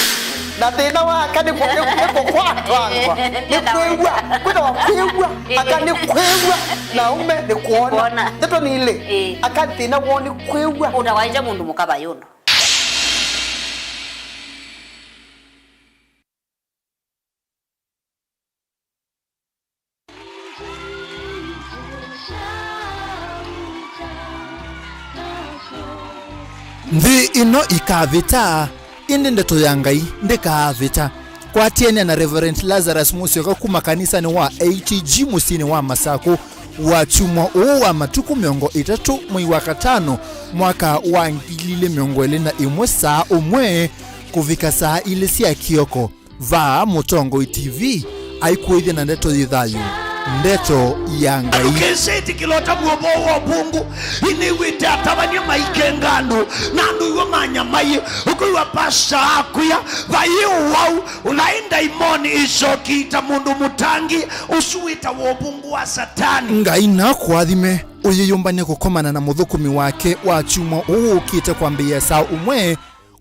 Na thĩna wa aka nĩ kũ-, nĩ, nĩ kũkwatwangwa, nĩ kwĩw'a, kwĩtawa kwĩw'a, aka nĩ kwĩw'a, na aume nĩ kwona. Kwona. Ndeto nĩ ilĩ, eh, aka thĩna woo nĩ kwĩw'a. Ũtawaĩte mũndũ mũka vayũndũ. Nthĩ ĩno ĩkavĩta, ĩndĩ ndeto ya Ngai ndĩkaavĩta. Kwatĩanĩa na Reverend Lazarus Mũsyoka kuma kanisanĩ wa A T G mũsyĩnĩ wa Masakũ, wakyumwa ũũ wa matukũ mĩongo ĩtatũ, mwei wa katano, mwaka wa ngili ilĩ mĩongo ĩlĩ na ĩmwe, saa ũmwe kũvika saa ilĩ sya kĩoko. Vaa Mũtongoi T V aikũĩthya na ndeto yĩ thayũ, ndeto ya Ngai. Ndũkesĩtĩkĩla ũtavw'a ũvoo wa ũvũngũ. Nĩnĩw'ĩte atavany'a maikenga andũ, na andũ iw'o manyamaie. Ũkĩw'a pasta akwĩa, vai ũwau, ũlaĩ ndaimoni ĩcoki ita mũndũ mũtangi, ũsu wĩtawa ũvũngũ wa Satani. Ngai nakũathime ũyĩyũmbany'a kũkomana na mũthũkũmi wake wakyumwa ũũ ũkĩte kwambĩĩa saa ũmwe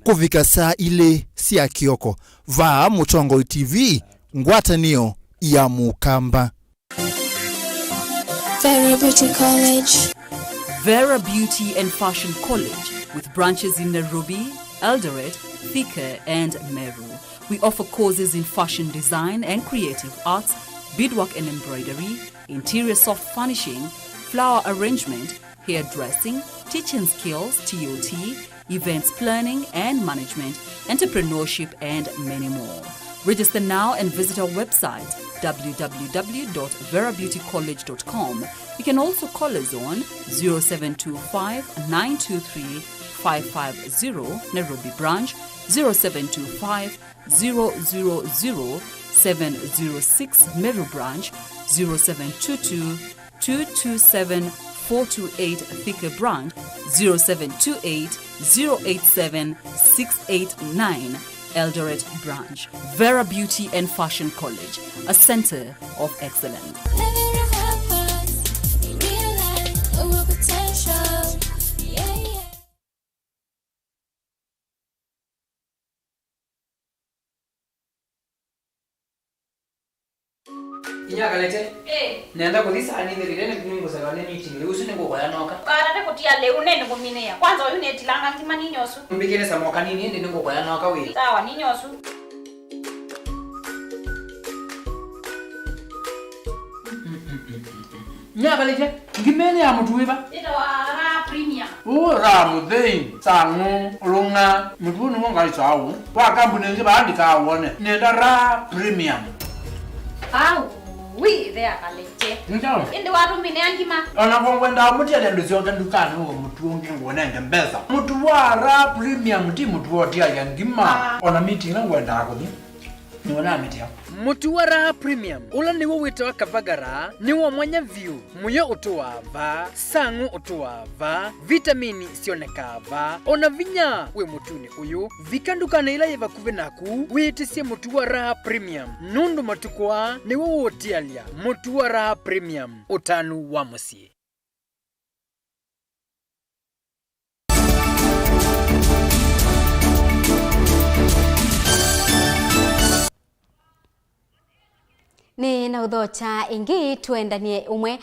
kũvika saa ilĩ sya kĩoko. Vaa Mũtongoi T V, ngwatanĩo ya Mũkamba. Vera Beauty College. Vera Beauty and Fashion College, with branches in Nairobi, Eldoret, Thika, and Meru. We offer courses in fashion design and creative arts, beadwork and embroidery, interior soft furnishing, flower arrangement, hairdressing, teaching skills, T O T, events planning and management, entrepreneurship, and many more. Register now and visit our website, w w w dot vera beauty college dot com. You can also call us on zero seven two five, nine two three, five five zero, Nairobi branch, zero seven two five, zero zero zero, seven zero six, Meru branch, zero seven two two, two two seven, four two eight, Thika branch, zero seven two eight, zero eight seven, six eight nine, Eldoret branch. Vera Beauty and Fashion College, a center of excellence. Living your purpose, realize your potential. Yeah, yeah. Inya Kalete. Eh. Nenda kũthi saa nĩ nthĩlĩle nĩ nĩngũselewa nĩ meeting. Lĩu ũsu nĩngũkoya noka. Kalete kũtia lĩu nĩ nĩkũminĩa. Kwanza ũyu nĩtilanga ngima ninyosu. Mbĩkĩle samoka nini ĩndĩ nĩngũkoya noka wĩ. Sawa ninyosu. Nyakalĩte, ngima ĩno ya mũtu wĩva? Ĩtawa Raha Premium. Ũ, Raha Mũthei, Sang'ũ, Lũng'a, mũtu ũũ nĩw'o ngaĩsaa ũũ. Wa kambuni ĩngĩ vaandĩkaa wone. Nenda Raha Premium. Au, wi, ĩthe akalĩte. Nĩ sawa. Ĩndĩ watũmĩnĩa ngima. Ona kwa ngwendaa mũtialya ndũsyoke ndukanĩ ũwe mũtu ũngĩ ngũnenge mbesa. Mũtu wa Raha Premium ti mũtu wa ũtialya ngima. Ah. Ona meeting ĩla ngwendaa kũthi. Nĩwe namĩtĩa. Mũtu wa Raha Premium, ũla nĩw'o wĩtawa Kavagara, nĩ wa mwanya vyũ. Mũyo ũtũaa vaa, Sang'ũ ũtũaa vaa, vitamini syonekaa vaa, o na vinya wĩ mũtunĩ ũyũ. Vika ndukanĩ ĩla yĩ vakuvĩ naku, wĩtĩsye mũtu wa Raha Premium, nũndũ matukũ aa nĩw'o ũũtialya. Mũtu wa Raha Premium, ũtanu wa mũsyĩ. Nĩ na ũthokya ĩngĩ, twendanie ũmwe,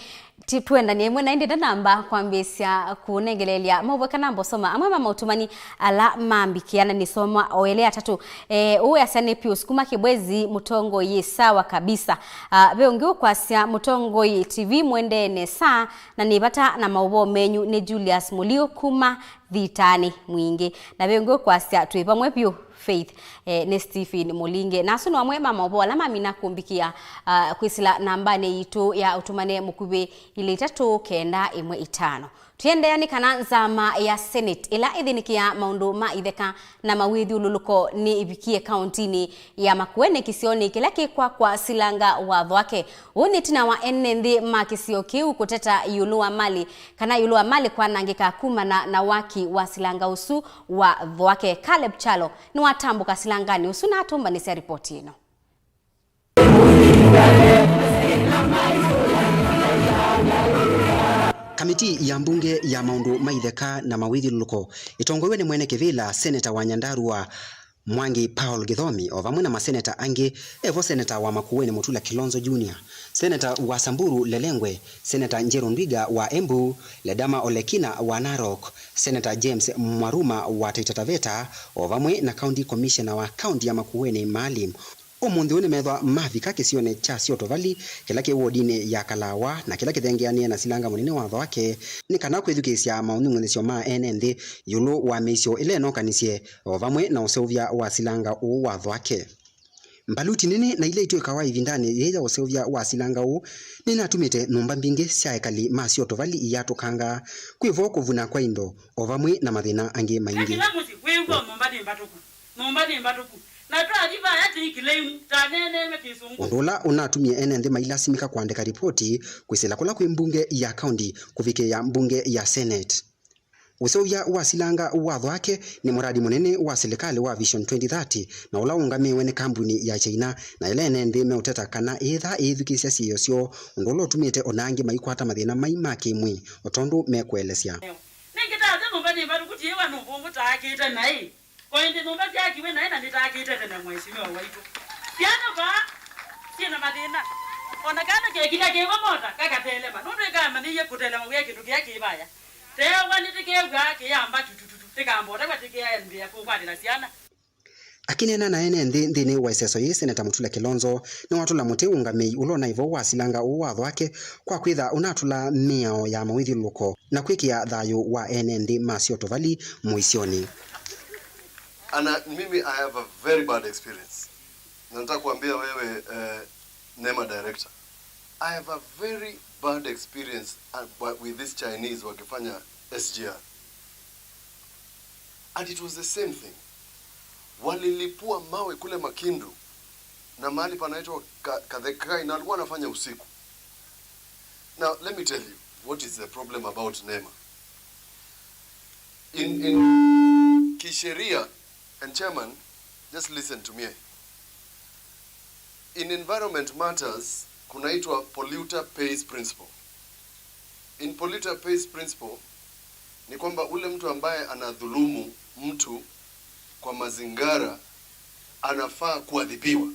ti-, twendanie ĩmwe, na ĩndĩ ndanamba kwambĩĩsya kũnengeleelya maũvoo kana mbosoma amwe ma maũtũmani ala mambĩkĩa, na nĩsoma o elĩ atatũ. Eh, ũũ easya nĩ Pius kuma Kĩbwezi, mũtongoi sawa kabisa. Ah, ve ũngĩ ũkwasya, mũtongoi T V mwendee nesa, na nĩ vata na maũvoo menyu. Nĩ Julius Mũliũ kuma Thitanĩ Mwingĩ. Na ve ũngĩ ũkwasya, twĩ vamwe vyũ, Faith, eh, nĩ Stephen Mũlinge. Na asu no amwe ma maũvoo ala mamina kũmbĩkĩa, ah, kwĩsĩla nambanĩ yitũ ya ũtũmane mũkuvĩ, ilĩ itatũ kenda ĩmwe itano. Tũiendeea nĩ kana nzama ya Senate, ĩla ĩthĩnĩkĩaa maũndũ ma itheka na mawĩthyũlũlũko, nĩ ĩvikie kaũntinĩ ya Makueni kĩsionĩ kĩla kĩ kwa kwa Silanga wa Thwake. Ũũ nĩ ĩtina wa ene nthĩ ma kĩsio kĩu kũteta ĩũlũ wa malĩ, kana ĩũlũ wa malĩ kwanangĩka kumana na waki wa silanga ũsu wa Thwake. Caleb Chalo nĩwatambũka silanganĩ ũsu na atũmbanĩsya ripoti ĩno. Kamiti ya mbunge ya maũndũ ma itheka na mawĩthyũlũlũko ĩtongoew'e nĩ mwene kĩvĩla, Seneta wa Nyandarua Mwangi Paul Gĩthomi, o vamwe na maseneta angĩ, evo seneta wa Makueni Mutula Kilonzo Junior, seneta wa Samburu Lelengwe, seneta Njeru Ndwiga wa Embu, Ledama Olekina wa Narok, seneta James Mwaruma wa Taita Taveta, o vamwe na county commissioner wa kaunti ya Makueni Maalim. Ũmũnthĩ ũyũ nĩmethwa mavika kĩsionĩ kya Syotuvali, kĩla kĩ wodinĩ ya Kalawa, na kĩla kĩthengeanĩe na silanga mũnene wa Thwake, nĩ kana kwĩthukĩĩsya maũnyungunyĩsyo ma ene nthĩ ĩũlũ wa mĩisyo ĩla ĩnokanisye, o vamwe na ũseũvya wa silanga ũũ wa Thwake. Mbaluti nene na ila itwĩkawa ĩvindanĩ yĩĩ ya ũseũvya wa silanga ũũ, nĩnatumĩte nyũmba mbingĩ sya ekali ma Syotuvali iyatũkanga, kwĩ vo kũvuna kwa indo, o vamwe na mathĩna angĩ maingĩ. Na kĩla mũsyĩ wĩw'a nyũmba nĩ mbatũku. Nyũmba nĩ mbatũku. Na twathi vaya tĩikĩlĩu, taneeneew'e kĩsũngũ. Ũndũ ũla ũnatumie ene nthĩ mailasimĩka kũandĩka ripoti kwĩsĩla kũla kwĩ mbunge ya kaunti kũvikĩĩa mbunge ya Senate. Ũseũvya wa silanga wa Thwake nĩ mũradi mũnene wa silikalĩ wa Vision twenty thirty, na ũla ũũngamĩĩwe nĩ kambuni ya China, na ĩla ene nthĩ meũteta kana ĩĩtha ĩĩthukĩĩsya syĩo syoo, ũndũ ũla ũtumĩte o na angĩ maikwata mathĩna mai ma kĩ-mwĩĩ, o tondũ mekũelesya. Nĩngĩ ta ate nyũmba nĩ mbatũku, tiĩwa nũvũngũ taakĩte naĩ. O ĩndĩ nyũmba syaakiwe naĩ na nĩtaakĩte tene, mheshimiwa waitũ. Syana vaa syĩ na mathĩna. O na kana kekilya kĩw'a mota, kakatelema. Nũndũ ĩkamanyĩie kũtelema wĩa kĩndũ kĩya kĩ vaya. Tewa nĩtĩkew'aa kĩyamba tutututu, tĩkambotaw'a tĩkeambĩĩa kũkwatĩla syana. Akĩneena na ene nthĩ nthĩnĩ wa ĩseso yĩĩ, Seneta Mutula Kilonzo nĩwatũla mũtĩ ũngamĩi ũla ũnaĩ vo wasilanga ũũ watho wake kwa kwĩtha ũnatũla mĩao ya mawĩthyũlũlũko na kwĩkĩa thayũ wa ene nthĩ ma Siotho Valley mũisyonĩ. Ana, mimi I have a very bad experience. Na nataka kuambia wewe, eh, NEMA director. I have a very bad experience, uh, wa- with this Chinese wakifanya S G R. And it was the same thing. Walilipua mawe kule Makindu na mahali panaitwa Ka- Kathekai, na walikuwa wanafanya usiku. Now, let me tell you what is the problem about NEMA. In, in kisheria, and chairman, just listen to me. In environment matters, kunaitwa polluter pays principle. In polluter pays principle, ni kwamba ule mtu ambaye anadhulumu mtu kwa mazingara anafaa kuadhibiwa.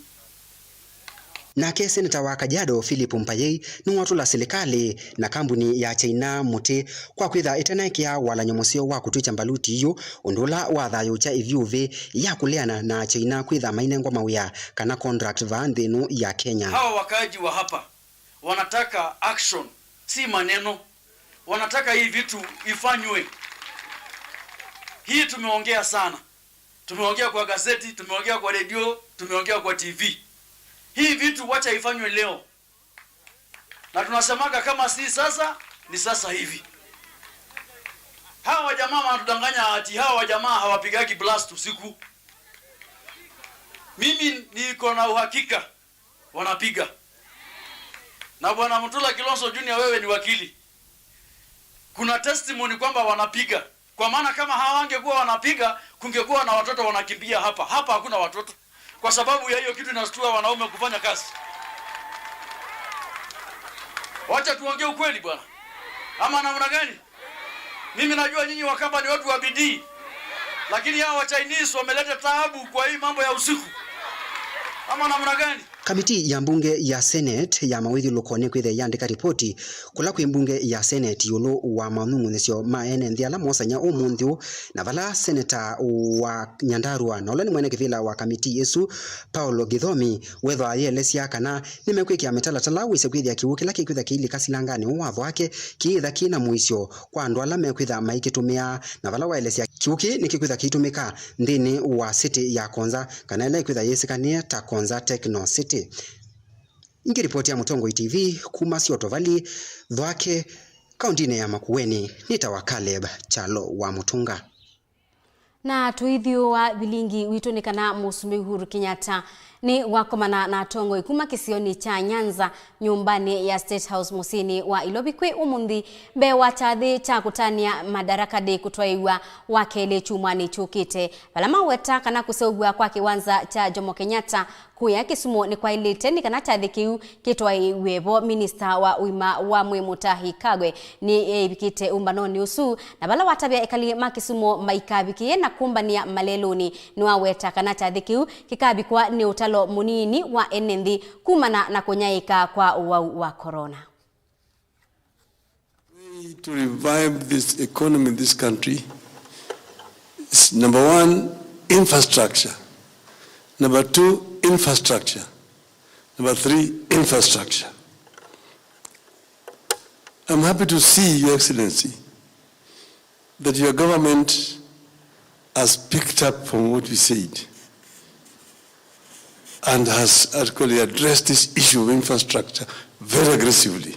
Nake seneta wa Kajiado, Philip Mbayei, nĩwatũla silikalĩ na kambuni ya China mũtĩ kwa kwĩtha ĩtenaekea walany'o mũseo wa kũtw'ĩkya mbaluti yu, ũndũ ũla wathayũũkya ĩvyũvĩ ya kũleana na China kwĩtha mainengwa mawĩa kana contract vaa nthĩ ĩno ya Kenya. Hawa wakaaji wa hapa wanataka action, si maneno. Wanataka hii vitu ifanywe. Hii tumeongea sana. Tumeongea kwa gazeti, tumeongea kwa redio, tumeongea kwa T V. Hii vitu wacha ifanywe leo. Na tunasemaga kama si sasa, ni sasa hivi. Hawa wajamaa wanatudanganya ati hawa wajamaa hawapigagi blast usiku. Mimi niko na uhakika wanapiga. Na Bwana Mutula Kilonzo Junior, wewe ni wakili. Kuna testimony kwamba wanapiga. Kwa maana kama hawangekuwa wanapiga, kungekuwa na watoto wanakimbia hapa. Hapa hakuna watoto. Kwa sababu ya hiyo kitu inashtua wanaume kufanya kazi. Wacha tuongee ukweli bwana. Ama namna gani? Mimi najua nyinyi Wakamba ni watu wa bidii. Lakini hawa Chinese wameleta taabu kwa hii mambo ya usiku. Ama namna gani? Kamiti ya mbunge ya Senate ya mawĩthyũlũko nĩkwĩthĩa yandĩka ripoti kũla kwĩ mbunge ya Senate ĩũlũ wa manyung'unyĩsyo ma ene nthĩ ala mosany'a ũmũnthĩ ũũ, na vala seneta wa Nyandarua na ũla nĩ mwene kĩvĩla wa kamiti ĩsu, Paul Gĩthomi, wethwa ayĩelesya kana nĩmekwĩkĩa mĩtalatala wĩse kwĩthĩa kĩw'ũ kĩla kĩkwĩtha kĩilika silanganĩ ũũ watho wake kĩyĩtha kĩ na mũisyo kwa andũ ala mekwĩtha maikĩtũmĩa, na vala waelesya kĩw'ũ kĩĩ nĩkĩkwĩtha kĩitũmĩka nthĩnĩ wa city ya Konza, kana ĩla ĩkwĩtha yĩsĩkanĩe ta Konza Techno City. Ĩngĩ ripoti ya Mũtongoi T V kuma Siotho Valley, Thwake, kaũntinĩ ya Makueni, nĩtawa Caleb Kyalo wa Mũtũnga. Na tũithyũũa vilingi witũ nĩ kana Mũsumbĩ Uhuru Kenyatta nĩ wakomana na atongoi kuma kĩsionĩ kya Nyanza nyũmbanĩ ya State House mũsyĩnĩ wa Ilovi kwĩ ũmũnthĩ mbee wa kyathĩ kya kũtanĩa Madaraka Day kũtwaĩĩw'a wakelĩ kyumwanĩ kyũkĩte, vala maweta kana kũseũvw'a kwa kĩwanza kya Jomo Kenyatta kũya Kisumu nĩkwaĩlĩte nĩ kana kyathĩ kĩu kĩtwaĩĩw'e vo. Minista wa ũima wa mwĩĩ Mutahi Kagwe nĩeĩvikĩte ũmbanonĩ ũsu, na vala watavya ekali ma Kisumu maikavikĩe na kũmbanĩa malelũnĩ, nĩwaweta kana kyathĩ kĩu kĩkavikwa nĩ ũtalo mũnini wa ene nthĩ kumana na kũnyaĩĩka kwa ũwau wa corona. Way to revive this economy in this country is, number one, infrastructure. Number two, infrastructure. Number three, infrastructure. I'm happy to see, Your Excellency, that your government has picked up from what we said and has actually addressed this issue of infrastructure very aggressively.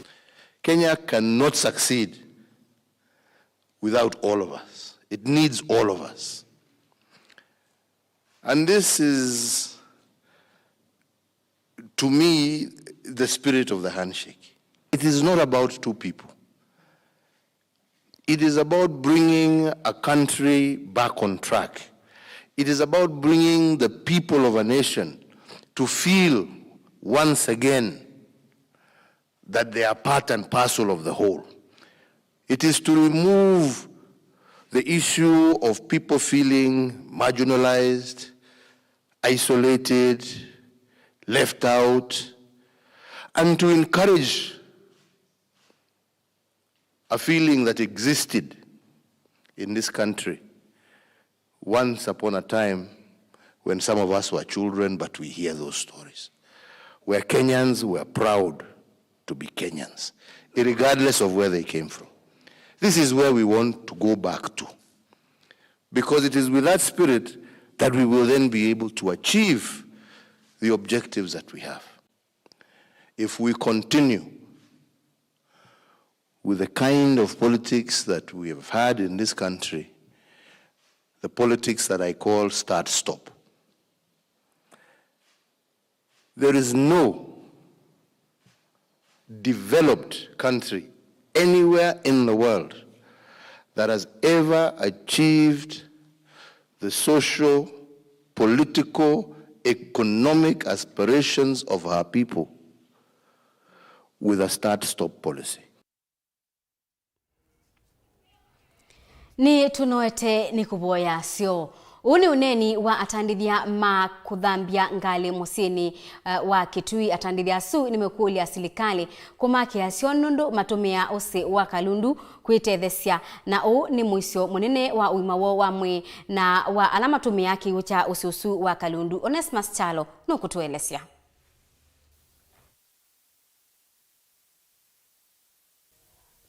Kenya cannot succeed without all of us. It needs all of us. And this is, to me, the spirit of the handshake. It is not about two people. It is about bringing a country back on track. It is about bringing the people of a nation to feel once again that they are part and parcel of the whole. It is to remove the issue of people feeling marginalized, isolated, left out, and to encourage a feeling that existed in this country once upon a time when some of us were children, but we hear those stories, where Kenyans were proud to be Kenyans, regardless of where they came from. This is where we want to go back to, because it is with that spirit that we will then be able to achieve the objectives that we have. If we continue with the kind of politics that we have had in this country, the politics that I call start stop. There is no developed country anywhere in the world that has ever achieved the social, political, economic aspirations of her people with a start stop policy. Nĩ tũnoete nĩ kũvoya syo. Ũũ nĩ ũneeni wa atandĩthya ma kũthambya ngalĩ mũsyĩnĩ, eh, wa Kitui. Atandĩthya asu nĩmekũlya silikalĩ kũmakĩa syo nũndũ matũmĩaa ũsĩ wa kalundu kwĩtethesya, na ũũ nĩ mũisyo mũnene wa ũima woo wa mwĩĩ na wa ala matũmĩaa kĩw'ũ kya ũsĩ ũsu wa kalundu. Onesmus Kyalo nũkũtũelesya.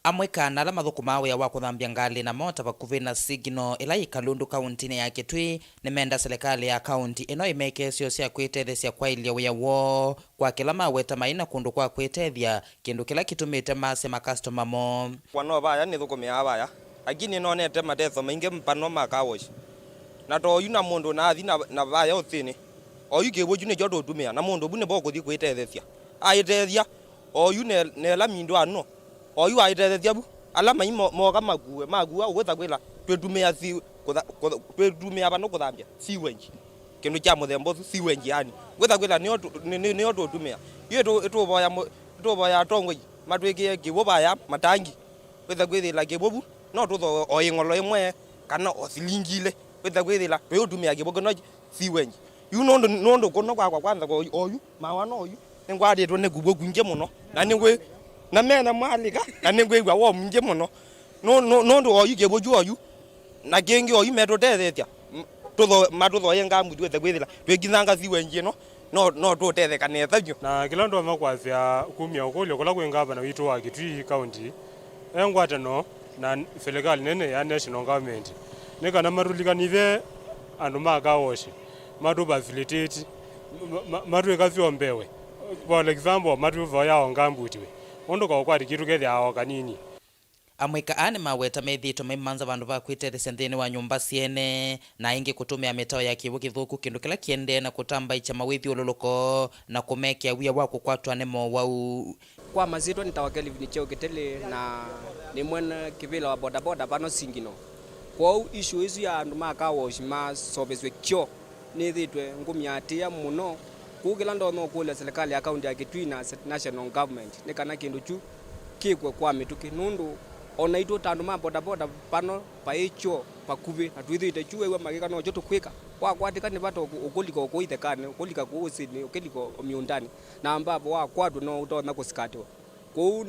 Amwe kana ala mathũkũmaa wĩa wa kũthambya ngalĩ na mota vakuvĩ na Signal ĩla yĩ Kalundu kauntinĩ ya Kitui nĩmenda silikalĩ ya kaunti ĩno ĩmekĩe syo sya kwĩtethesya kwaĩlya wĩa woo kwa kĩla maweta mai na kũndũ kwa kwĩtethya, kĩndũ kĩla kĩtumĩte masya makastoma moo. Kwa no vaya nĩthũkũmĩaa vaya, lakini nĩnonete mateso maingĩ vano ma car wash. Na to oyu na mũndũ naathi na, na vaya ũsĩnĩ. Oyu kĩw'ũ kyu nĩkyo tũtumĩa, na mũndũ vu nĩvo ũkũthi kwĩtethesya. Aĩtethya, oyu ne, nela mindũ ano. Oyu aĩtethesya vu, ala mai mo, moka makue, makua, ũkwĩsa kwĩla, twĩtumĩa si, kũtha, kũtha, twĩtumĩa vano kũthambya, sewage. Kĩndũ kya mũthemba ũsu, sewage yani. Ũkwĩsa kwĩla, nĩyo tũ, nĩ, nĩ, nĩyo tũtumĩa. Yu ĩtũ, ĩtũvoya mũ, ĩtũvoya atongoi, matwĩkĩe kĩw'ũ vaya, matangi. Wĩsa kwĩthĩla kĩw'ũ vu, no tũthooe o ĩng'olo ĩmwe, kana o silingi ilĩ. Wĩsa kwĩthĩla, twĩũtumĩa kĩw'ũ kĩno sewage. Yu nũndũ, nũndũ kũno kwakwa kwanza kwa oyu, oyu, mawa no oyu, nĩngwatĩtwe nĩ kũw'ũ kwingĩ mũno. Na nĩngwĩ, na mena mwalĩka, na nĩngwĩw'a woo mwingĩ mũno. Nũ, nũ, nũndũ oyu kĩw'ũ kyu oyu, na kĩngĩ oyu metũtetheesya, m, tũtho, matũthoye ngambuti wĩsa kwĩthĩla, twĩkinyanga sewage ĩno, no, no tũtetheka nesa vyũ. Na kĩla ndonya kwasya kumya ũkũlyo kũla kwĩ ngavana witũ wa Kitui County, e ngwatanĩo na silikalĩ nene ya national government, nĩ kana matũlikanĩthye andũ ma car wash, matũ facilitate, ma, ma, matwĩka syo mbee. For example, matũvoya o ngambuti we. Ũndũ kaũkwati kitũ kethĩawa o kanini. Amũika aa nĩmaweta methĩĩtwe maimanza vandũ va kwĩtethesya nthĩnĩ wa nyũmba syene, na aingĩ kũtũmĩa mĩtao ya kĩw'ũ kĩthũku, kĩndũ kĩla kĩendee na kũtambaĩkya mawĩthyũlũlũko na kũmekĩa wia wa kũkwatwa nĩ mowau. Kwa masyĩtwa nĩtawa Kelvin Kyeo Kĩtĩlĩ, na nĩ mwene kĩvĩla wa bodaboda vano Signal. Kwoou issue ĩsu ya andũ ma car wash maseũvĩsw'e kyoo nĩthĩĩtwe ngũmĩatĩĩa mũno. Kwoou kĩla ndonya ũkũlya silikalĩ ya kaunti ya Kitui na se-, national government nĩ kana kĩndũ kyu kĩkwe kwa mĩtũkĩ, nũndũ o naitũ ta andũ ma bodaboda vano vaĩ kyoo vakuvĩ, na twĩthĩĩte kyu wew'a makĩka nokyo tũkwĩka. Wakwatĩka nĩ vata ũkũ-, ũkũlika o kũu ithekanĩ, ũkũlika kũu ũsĩnĩ, ũkĩlika o mĩũndanĩ, na ambapo wakwatw'a no ũtonya kũsikatĩwa. Kwoou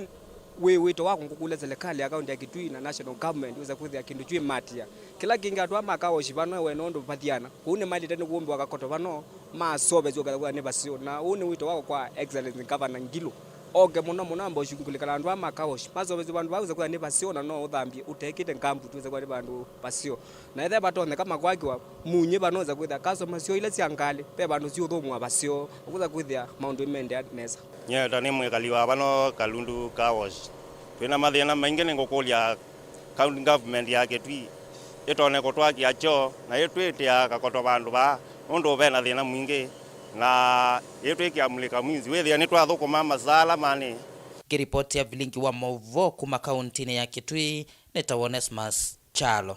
wĩ wĩto wakwa ngũkũlya silikalĩ ya kaunti ya Kitui na national government wĩsa kwĩthĩa kĩndũ kyu ĩmatĩa. Kĩla kĩngĩ, andũ aa ma car wash vano we nũndũ vathiana, kwoou nĩmaĩlĩte nĩ kũmbĩwa kakoto vano maseũvĩsw'e ũkethĩa nĩ vaseo. Na ũũ nĩ wĩto wakwa kwa Excellency Governor Ngilu, oke mũno mũno ambe ũshungulikana na andũ aa ma car wash maseũvĩsw'e vandũ vaa wĩsa kwĩthĩa nĩ vaseo, na no ũthambye ũtekĩte ngambuti wĩsa kwĩthĩa nĩ vandũ vaseo. Na ethĩwa vatonyeka makwakĩwa munyĩ vano wĩsa kwĩthĩa customer syoo ila sya ngalĩ ve vandũ siũthũmũa vaseo, na kwĩsa kwĩthĩa maũndũ nĩmaendeea nesa. Nyie ta nĩ mwĩkali wa vano Kalundu Car Wash. Twĩ na mathĩna maingĩ, nĩngũkũlya county government ya Kitui ĩtone kũtwakĩa kyoo na ĩtwĩtĩa kakoto vandũ vaa, nũndũ ve na thĩna mwingĩ, na ĩtwĩkĩa mũlĩka mwinzi wĩthĩa nĩtwathũkũma masaa ala manĩ. Ngĩripoti ya vilingi wa maũvoo kuma kauntinĩ ya Kitui, nĩ ta Onesmus Kyalo.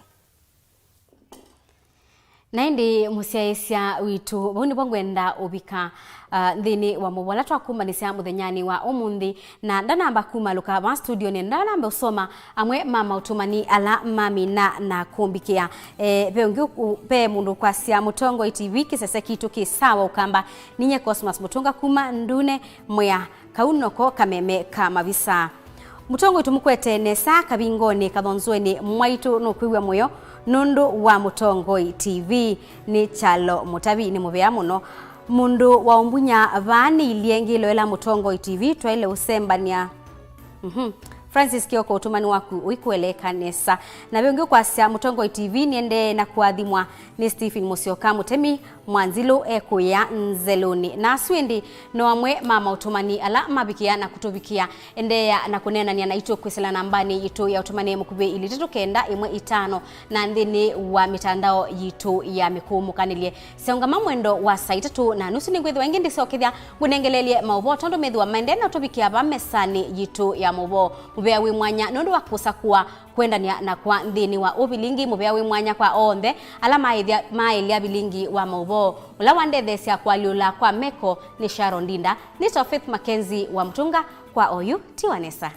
Na ĩndĩ mũsyaĩĩsya witũ, vau nĩvo ngwenda ũvika, ah, nthĩnĩ wa maũvoo ala twakumbanĩsya mũthenyanĩ wa ũmũnthĩ, na ndanamba kumalũka vaa studionĩ, ndanamba ũsoma amwe ma maũtũmani ala mamina na kũmbikĩa. Eh, ve ũngĩ ũ-, ve mũndũ ũkwasya, Mũtongoi T V, kĩsese kitũ kĩ sawa Ũkamba. Ninye Cosmas Mũtũnga kuma Ndune, Mwea. Kau noko kameme ka mavisa. Mũtongoi tũmũkwete nesa kavingonĩ kathonzoenĩ, mwaitũ nũkwĩw'a mũyo, Nũndũ wa Mũtongoi T V, nĩ Kyalo Mũtavi, nĩ mũvea mũno. Mũndũ wa ũmbunya vaa nĩilyĩ ngĩloela Mũtongoi T V, twaĩle ũsembany'a. Mhm. Francis Kioko, ũtũmani waku ũikũeleeka nesa. Na ve ũngĩ ũkwasya, Mũtongoi T V nĩendee na kũathimwa nĩ Stephen Mũsyoka, mũtemi Mwanzilũ ekũĩa Nzelũnĩ. Na asu ĩndĩ no amwe ma maũtũmani ala mavikĩa na kũtũvikĩa. Endeea na kũneenany'a naitũ kwĩsĩla nambanĩ yitũ ya ũtũmani mũkuvĩ ilĩ itatũ kenda ĩmwe itano na nthĩnĩ wa mĩtandao yitũ ya mĩkũũmũkanĩlye. Syaũngama mwendo wa saa itatũ na nusu nĩngwĩthĩwa ĩngĩ ndĩsyokethya ngũnengelelye maũvoo tondũ methĩwa maendee na ũtũvikĩa vaa mesanĩ yitũ ya maũvoo. Mũvea wĩ mwanya nũndũ wa kũsakũa kũendanĩa nakwa nthĩnĩ wa ũvilingi. Mũvea wĩ mwanya kwa onthe ala maĩthya-, maaĩlya vilingi wa maũvoo ũla wandetheesya kũalyũla kwa meko. Nĩ Sharon Ndinda, nĩtawa Faith Mackenzie wa Mũtũnga kwa oyu. Tiwa nesa.